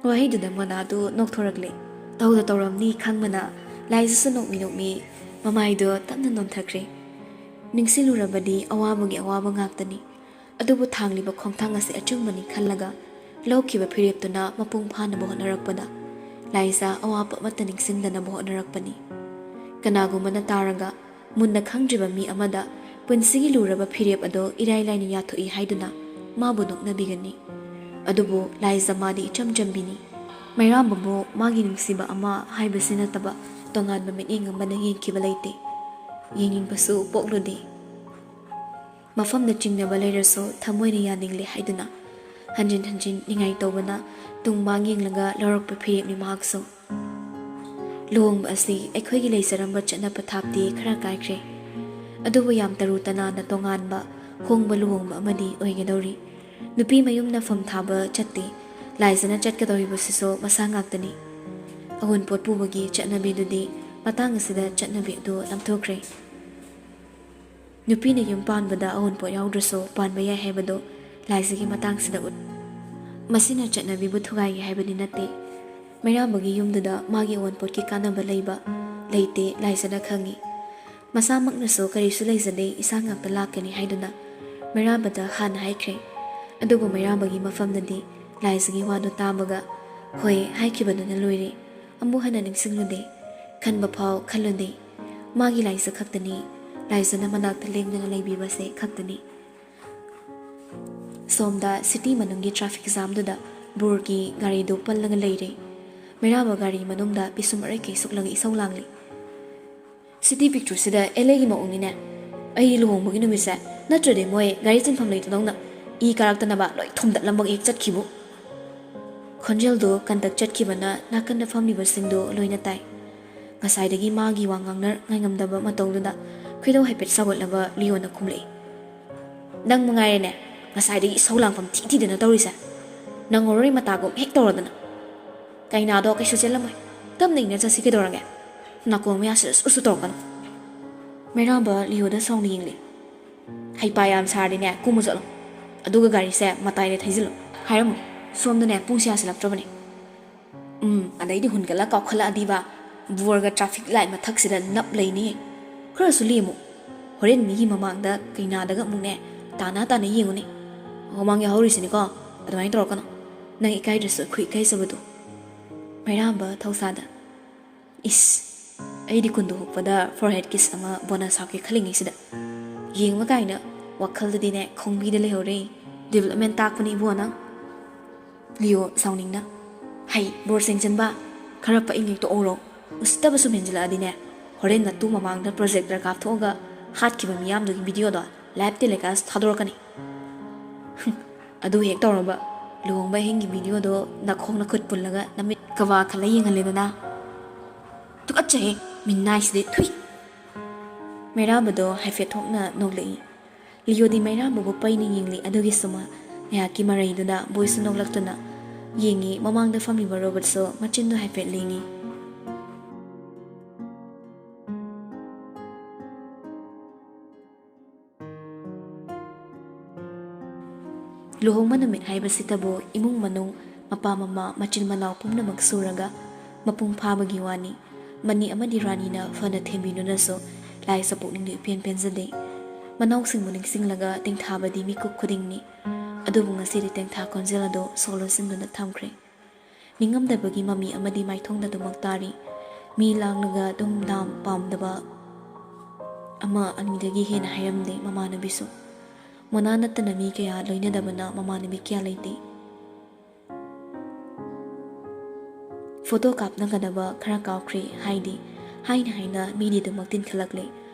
ꯋꯥꯍꯩꯗꯨꯗ ꯃꯅꯥꯗꯨ ꯅꯣꯛꯊꯣꯔꯛꯂꯦ꯫ ꯇꯧꯗ ꯇꯧꯔꯝꯅꯤ ꯈꯪꯕꯅ ꯂꯥꯏꯖꯁꯨ ꯅꯣꯛꯃꯤ ꯅꯣꯛꯃꯤ ꯃꯃꯥꯏꯗꯣ ꯇꯞꯅ ꯅꯣꯟꯊꯈ꯭ꯔꯦ꯫ ꯅꯤꯡꯁꯤꯡꯂꯨꯔꯕꯗꯤ ꯑꯋꯥꯕꯒꯤ ꯑꯋꯥꯕ ꯉꯥꯛꯇꯅꯤ꯫ ꯑꯗꯨꯕꯨ ꯊꯥꯡꯂꯤꯕ ꯈꯣꯡꯊꯥꯡ ꯑꯁꯤ ꯑꯆꯨꯝꯕꯅꯤ ꯈꯜꯂꯒ ꯂꯧꯈꯤꯕ ꯐꯤꯔꯦꯞꯇꯨꯅ ꯃꯄꯨꯡ ꯐꯥꯅꯕ ꯍꯣꯠꯅꯔꯛꯄꯗ ꯂꯥꯏꯖꯥ ꯑꯋꯥꯕ ꯑꯃꯠꯇ ꯅꯤꯡꯁꯤꯡꯗꯅꯕ ꯍꯣꯠꯅꯔꯛꯄꯅꯤ꯫ ꯀꯅꯥꯒꯨꯝꯕꯅ ꯇꯥꯔꯒ ꯃꯨꯟꯅ ꯈꯪꯗ꯭ꯔꯤꯕ ꯃꯤ ꯑꯃꯗ ꯄꯨꯟꯁꯤꯒꯤ ꯂꯨꯔꯕ ꯐꯤꯔꯦꯞ ꯑꯗꯣ ꯏꯔꯥꯏ ꯂꯥꯏꯅ ꯌꯥꯊꯣꯛꯏ ꯍꯥꯏꯗꯨꯅ ꯃꯥꯕꯨ ꯅꯣꯛꯅꯕꯤꯒꯅꯤ꯫ ꯑꯗꯨꯕꯨ ꯂꯥꯏꯖ ꯃꯥꯗꯤ ꯏꯆꯝ ꯆꯝꯕꯤꯅꯤ꯫ ꯃꯩꯔꯥꯝꯕꯕꯨ ꯃꯥꯒꯤ ꯅꯨꯡꯁꯤꯕ ꯑꯃ ꯍꯥꯏꯕꯁꯤ ꯅꯠꯇꯕ ꯇꯣꯉꯥꯟꯕ ꯃꯤꯠꯌꯦꯡ ꯑꯃꯅ ꯌꯦꯡꯈꯤꯕ ꯂꯩꯇꯦ꯫ ꯌꯦꯡꯅꯤꯡꯕꯁꯨ ꯄꯣꯛꯂꯨꯗꯦ꯫ ꯃꯐꯝꯗ ꯆꯤꯡꯅꯕ ꯂꯩꯔꯁꯨ ꯊꯃꯣꯏꯅ ꯌꯥꯅꯤꯡꯂꯦ ꯍꯥꯏꯗꯨꯅ ꯍꯟꯖꯤꯟ ꯍꯟꯖꯤꯟ ꯅꯤꯡꯉꯥꯏ ꯇꯧꯕꯅ ꯇꯨꯡ ꯃꯥꯡ ꯌꯦꯡꯂꯒ ꯂꯧꯔꯛꯄ ꯐꯤꯔꯦꯞꯅꯤ ꯃꯍꯥꯛꯁꯨ꯫ ꯂꯨꯍꯣꯡꯕ ꯑꯁꯤ ꯑꯩꯈꯣꯏꯒꯤ ꯂꯩꯖꯔꯝꯕ ꯆꯠꯅ ꯄꯊꯥꯞꯇꯤ ꯈꯔ ꯀꯥꯏꯈ꯭ꯔꯦ꯫ ꯑꯗꯨꯕꯨ ꯌꯥꯝ ꯇꯔꯨ ꯇꯅꯥꯟꯅ ꯇꯣꯉꯥꯟꯕ ꯍꯣꯡꯕ ꯂꯨꯍꯣꯡꯕ ꯑꯃꯗꯤ ꯑꯣꯏꯒꯗꯧꯔꯤ꯫ ꯅꯨꯄꯤ ꯃꯌꯨꯝꯅ ꯐꯝ ꯊꯥꯕ ꯆꯠꯇꯦ꯫ ꯂꯥꯏꯖꯅ ꯆꯠꯀꯗꯧꯔꯤꯕꯁꯤꯁꯨ ꯃꯁꯥ ꯉꯥꯛꯇꯅꯤ꯫ ꯑꯋꯨꯟꯄꯣꯠ ꯄꯨꯕꯒꯤ ꯆꯠꯅꯕꯤꯗꯨꯗꯤ ꯃꯇꯥꯡ ꯑꯁꯤꯗ ꯆꯠꯅꯕꯤ ꯑꯗꯨ ꯂꯥꯞꯊꯣꯛꯈ꯭ꯔꯦ꯫ ꯅꯨꯄꯤꯅ ꯌꯨꯝ ꯄꯥꯟꯕꯗ ꯑꯋꯨꯟꯄꯣꯠ ꯌꯥꯎꯗ꯭ꯔꯁꯨ ꯄꯥꯟꯕ ꯌꯥꯏ ꯍꯥꯏꯕꯗꯨ ꯂꯥꯏꯖꯒꯤ ꯃꯇꯥꯡꯁꯤꯗ ꯎꯠ꯫ ꯃꯁꯤꯅ ꯆꯠꯅꯕꯤꯕꯨ ꯊꯨꯒꯥꯏꯒꯦ ꯍꯥꯏꯕꯗꯤ ꯅꯠꯇꯦ꯫ ꯃꯩꯔꯥꯝꯕꯒꯤ ꯌꯨꯝꯗꯨꯗ ꯃꯥꯒꯤ ꯑꯋꯨꯟꯄꯣꯠꯀꯤ ꯀꯥꯟꯅꯕ ꯂꯩꯕ ꯂꯩꯇꯦ ꯂꯥꯏꯖꯅ ꯈꯪꯏ꯫ ꯃꯁꯥꯃꯛꯅꯁꯨ ꯀꯔꯤꯁꯨ ꯂꯩꯖꯗꯦ, ꯏꯁꯥ ꯉꯥꯛꯇ ꯂꯥꯛꯀꯅꯤ ꯍꯥꯏꯗꯨꯅ ꯃꯩꯔꯥꯝꯕꯗ ꯍꯥꯟꯅ ꯍꯥꯏꯈ꯭ꯔꯦ꯫ ꯑꯗꯨꯕꯨ ꯃꯩꯔꯥꯝꯕꯒꯤ ꯃꯐꯝꯗꯗꯤ ꯂꯥꯏꯖꯒꯤ ꯋꯥꯗꯨ ꯇꯥꯕꯒ "ꯍꯣꯏ" ꯍꯥꯏꯈꯤꯕꯗꯨꯅ ꯂꯣꯏꯔꯦ꯫ ꯑꯃꯨꯛ ꯍꯟꯅ ꯅꯤꯡꯁꯤꯡꯂꯨꯗꯦ꯫ ꯈꯟꯕ ꯐꯥꯎ ꯈꯜꯂꯨꯗꯦ꯫ ꯃꯥꯒꯤ ꯂꯥꯏꯖ ꯈꯛꯇꯅꯤ꯫ ꯂꯥꯏꯖꯅ ꯃꯅꯥꯛꯇ ꯂꯦꯡꯗꯅ ꯂꯩꯕꯤꯕꯁꯦ ꯈꯛꯇꯅꯤ꯫ ꯁꯣꯝꯗ ꯁꯤꯇꯤ ꯃꯅꯨꯡꯒꯤ ꯇ꯭ꯔꯥꯐꯤꯛ ꯖꯥꯝꯗꯨꯗ ꯕ꯭ꯔꯣꯔꯒꯤ ꯒꯥꯔꯤꯗꯨ ꯄꯜꯂꯒ ꯂꯩꯔꯦ꯫ ꯃꯩꯔꯥꯝꯕ ꯒꯥꯔꯤ ꯃꯅꯨꯡꯗ ꯄꯤꯁꯨꯝ ꯑꯔꯩꯈꯩ ꯁꯨꯛꯂꯒ ꯏꯁꯧ ꯂꯥꯡꯂꯤ꯫ "ꯁꯤꯇꯤ ꯄꯤꯛꯇ꯭ꯔꯨꯁꯤꯗ ꯑꯦꯜ ꯑꯦꯒꯤ ꯃꯑꯣꯡꯅꯤꯅꯦ꯫ ꯑꯩ ꯂꯨꯍꯣꯡꯕꯒꯤ ꯅꯨꯃꯤꯠꯁꯦ ꯅꯠꯇ꯭ꯔꯗꯤ ꯃꯣꯏ ꯒꯥꯔꯤ ꯆꯤꯟꯐꯝ ꯂꯩꯇꯗꯧꯅ ꯏ ꯀꯥꯔꯛꯇꯅꯕ ꯂꯣꯏ ꯊꯣꯝꯗꯠꯂꯝꯃꯒ ꯍꯦꯛ ꯆꯠꯈꯤꯕꯨ꯫ ꯈꯣꯟꯖꯦꯜꯗꯨ ꯀꯟꯇꯛ ꯆꯠꯈꯤꯕꯅ ꯅꯥꯀꯟꯗ ꯐꯝꯂꯤꯕꯁꯤꯡꯗꯨ ꯂꯣꯏꯅ ꯇꯥꯏ꯫ ꯉꯁꯥꯏꯗꯒꯤ ꯃꯥꯒꯤ ꯋꯥ ꯉꯥꯡꯅꯉꯥꯏ ꯉꯝꯗꯕ ꯃꯇꯧꯗꯨꯗ ꯈꯣꯏꯗꯧ ꯍꯥꯏꯐꯦꯠ ꯁꯥꯎꯒꯠꯂꯕ ꯂꯤꯌꯣꯅ ꯈꯨꯝꯂꯛꯏ, "ꯅꯪ ꯃꯉꯥꯏꯔꯦꯅꯦ ꯉꯁꯥꯏꯗꯒꯤ ꯏꯁꯧ ꯂꯥꯡꯐꯝ ꯊꯤ ꯊꯤꯗꯅ ꯇꯧꯔꯤꯁꯦ꯫ ꯅꯪ ꯉꯣꯔꯣꯏ ꯃꯇꯥꯒꯨꯝ ꯍꯦꯛ ꯇꯧꯔꯗꯅ꯫ ꯀꯩꯅꯥꯗꯣ ꯀꯩꯁꯨ ꯆꯦꯜꯂꯝꯃꯣꯏ꯫ ꯇꯞꯅ ꯏꯪꯅ ꯆꯠꯁꯤ ꯀꯩꯗꯧꯔꯒꯦ? ꯅꯥꯀꯣꯡ ꯃꯌꯥꯁꯤꯗ ꯁꯨꯔ ꯁꯨꯔ ꯇꯧꯔꯛꯀꯅꯨ꯫" ꯃꯩꯔꯥꯕ ꯂꯤꯌꯣꯗ ꯁꯥꯎꯅ ꯌꯦꯡꯂꯤ꯫ "ꯍꯩꯄꯥ ꯌꯥꯝ ꯁꯥꯔꯗꯤꯅꯦ ꯀꯨꯝꯃꯨ ꯆꯠꯂꯣ꯫ ꯑꯗꯨꯒ ꯒꯥꯔꯤꯁꯦ ꯃꯇꯥꯏꯗ ꯊꯩꯖꯤꯜꯂꯣ꯫ ꯍꯥꯏꯔꯝꯃꯣ, ꯁꯣꯝꯗꯅꯦ ꯄꯨꯡꯁꯦ ꯌꯥꯁꯤꯜꯂꯛꯇ꯭ꯔꯕꯅꯦ꯫ ꯎꯝ, ꯑꯗꯩꯗꯤ ꯍꯨꯟꯒꯠꯂ ꯀꯥꯎꯈꯠꯂꯛꯑꯗꯤꯕ ꯕꯣꯔꯒ traffic light ꯃꯊꯛꯁꯤꯗ ꯅꯞ ꯂꯩꯅꯤ꯫ ꯈꯔꯁꯨ ꯂꯦꯝꯃꯨ꯫ ꯍꯣꯔꯦꯟ ꯃꯤꯒꯤ ꯃꯃꯥꯡꯗ ꯀꯩꯅꯥꯗꯒ ꯑꯃꯨꯛꯅꯦ ꯇꯥꯅ ꯇꯥꯅ ꯌꯦꯡꯉꯨꯅꯦ꯫ ꯃꯃꯥꯡ ꯌꯥꯍꯧꯔꯤꯁꯤꯅꯤꯀꯣ, ꯑꯗꯨꯃꯥꯏꯅ ꯇꯧꯔꯛꯀꯅꯣ꯫ ꯅꯪ ꯏꯀꯥꯏꯗ꯭ꯔꯁꯨ ꯑꯩꯈꯣꯏ ꯏꯀꯥꯏꯖꯕꯗꯣ꯫" ꯃꯩꯔꯥꯕ ꯊꯧꯁꯥꯗ, "ꯏꯁ, ꯑꯩꯗꯤ ꯀꯨꯟꯗꯣ ꯍꯨꯛꯄꯗ forehead kiss ꯑꯃ bonus ꯍꯥꯞꯀꯦ ꯈꯜꯂꯤꯉꯩꯁꯤꯗ ꯌꯦꯡꯕ ꯀꯥꯏꯅ ꯋꯥꯈꯜꯗꯗꯤꯅꯦ ꯈꯣꯡꯕꯤꯗ ꯂꯩꯍꯧꯔꯦ꯫ Development ꯇꯥꯛꯄꯅꯤ ꯏꯕꯣ ꯅꯪ꯫" ꯂꯤꯌꯣ ꯁꯥꯎꯅꯤꯡꯅ, "ꯍꯩ, ꯕꯣꯔ ꯆꯦꯡꯖꯟꯕ, ꯈꯔ ꯄꯛꯏꯉꯩ ꯇꯣꯛꯍꯧꯔꯣ꯫ ꯎꯁꯤꯠꯇꯕ ꯁꯨꯝ ꯍꯦꯟꯖꯤꯜꯂꯛꯑꯗꯤꯅꯦ, ꯍꯣꯔꯦꯟ ꯅꯇꯨ ꯃꯃꯥꯡꯗ projector ꯀꯥꯞꯊꯣꯛꯑꯒ ꯍꯥꯠꯈꯤꯕ ꯃꯤꯌꯥꯝꯗꯨꯒꯤ videoꯗꯣ live telecast ꯊꯥꯗꯣꯔꯛꯀꯅꯤ꯫" "ꯑꯗꯨ ꯍꯦꯛ ꯇꯧꯔꯕ, ꯂꯨꯍꯣꯡꯕ ꯑꯍꯤꯡꯒꯤ videoꯗꯣ ꯅꯈꯣꯡ ꯅꯈꯨꯠ ꯄꯨꯜꯂꯒ ꯅꯃꯤꯠ ꯀꯋꯥ ꯈꯜꯂ ꯌꯦꯡꯍꯜꯂꯦꯗꯅ꯫ ꯇꯨꯀꯠꯆꯩꯍꯦ, ꯃꯤꯅꯥꯏꯁꯤꯗꯤ, ꯊꯨꯏ!" ꯃꯩꯔꯥꯕꯗꯣ ꯍꯥꯏꯐꯦꯠ ꯊꯣꯛꯅ ꯅꯣꯛꯂꯛꯏ꯫ ꯂꯤꯌꯣꯗꯤ ꯃꯩꯔꯥꯕꯕꯨ ꯄꯩꯅ ꯌꯦꯡꯂꯤ꯫ ꯑꯗꯨꯒꯤꯁꯨ ꯉꯥꯏꯍꯥꯛꯀꯤ ꯃꯔꯩꯗꯨꯗ ꯕꯣꯏꯁꯨ ꯅꯣꯛꯂꯛꯇꯨꯅ ꯌꯦꯡꯉꯤ꯫ ꯃꯃꯥꯡꯗ ꯐꯝꯂꯤꯕ ꯔꯣꯕꯔꯠꯁꯨ ꯃꯆꯤꯟꯗꯨ ꯍꯥꯏꯐꯦꯠ ꯂꯦꯡꯉꯤ꯫ ꯂꯨꯍꯣꯡꯕ ꯅꯨꯃꯤꯠ ꯍꯥꯏꯕꯁꯤꯇꯕꯨ ꯏꯃꯨꯡ ꯃꯅꯨꯡ, ꯃꯄꯥ ꯃꯃꯥ, ꯃꯆꯤꯟ ꯃꯅꯥꯎ ꯄꯨꯝꯅꯃꯛ ꯁꯨꯔꯒ ꯃꯄꯨꯡ ꯐꯥꯕꯒꯤ ꯋꯥꯅꯤ꯫ ꯃꯅꯤ ꯑꯃꯗꯤ ꯔꯥꯅꯤꯅ ꯐꯅ ꯊꯦꯝꯕꯤꯅꯨꯅꯁꯨ ꯂꯥꯏꯁ ꯄꯨꯛꯅꯤꯡꯗ ꯏꯄꯦꯟ ꯄꯦꯟꯖꯗꯦ꯫ ꯃꯅꯥꯎꯁꯤꯡꯕꯨ ꯅꯤꯡꯁꯤꯡꯂꯒ ꯇꯦꯡꯊꯥꯕꯗꯤ ꯃꯤꯀꯨꯞ ꯈꯨꯗꯤꯡꯅꯤ꯫ ꯑꯗꯨꯕꯨ ꯉꯁꯤꯗꯤ ꯇꯦꯡꯊꯥ ꯈꯣꯟꯖꯦꯜ ꯑꯗꯨ ꯁꯣꯛ ꯂꯣꯟꯁꯤꯟꯗꯨꯅ ꯊꯝꯈ꯭ꯔꯦ꯫ ꯅꯤꯡꯉꯝꯗꯕꯒꯤ ꯃꯃꯤ ꯑꯃꯗꯤ ꯃꯥꯏꯊꯣꯡꯗ ꯑꯗꯨꯃꯛ ꯇꯥꯔꯤ꯫ ꯃꯤ ꯂꯥꯡꯂꯒ ꯗꯨꯝ ꯗꯥꯝ ꯄꯥꯝꯗꯕ ꯑꯃ ꯑꯅꯤꯗꯒꯤ ꯍꯦꯟꯅ ꯍꯥꯏꯔꯝꯗꯦ ꯃꯃꯥꯟꯅꯕꯤꯁꯨ꯫ ꯃꯣꯅꯥ ꯅꯠꯇꯅ ꯃꯤ ꯀꯌꯥ ꯂꯣꯏꯅꯗꯕꯅ ꯃꯃꯥꯟꯅꯕꯤ ꯀꯌꯥ ꯂꯩꯇꯦ꯫ ꯐꯣꯇꯣ ꯀꯥꯞꯅꯒꯗꯕ ꯈꯔ ꯀꯥꯎꯈ꯭ꯔꯦ ꯍꯥꯏꯗꯤ ꯍꯥꯏꯅ ꯍꯥꯏꯅ ꯃꯤꯗꯤ ꯑꯗꯨꯃꯛ ꯇꯤꯟꯈꯠꯂꯛꯂꯦ꯫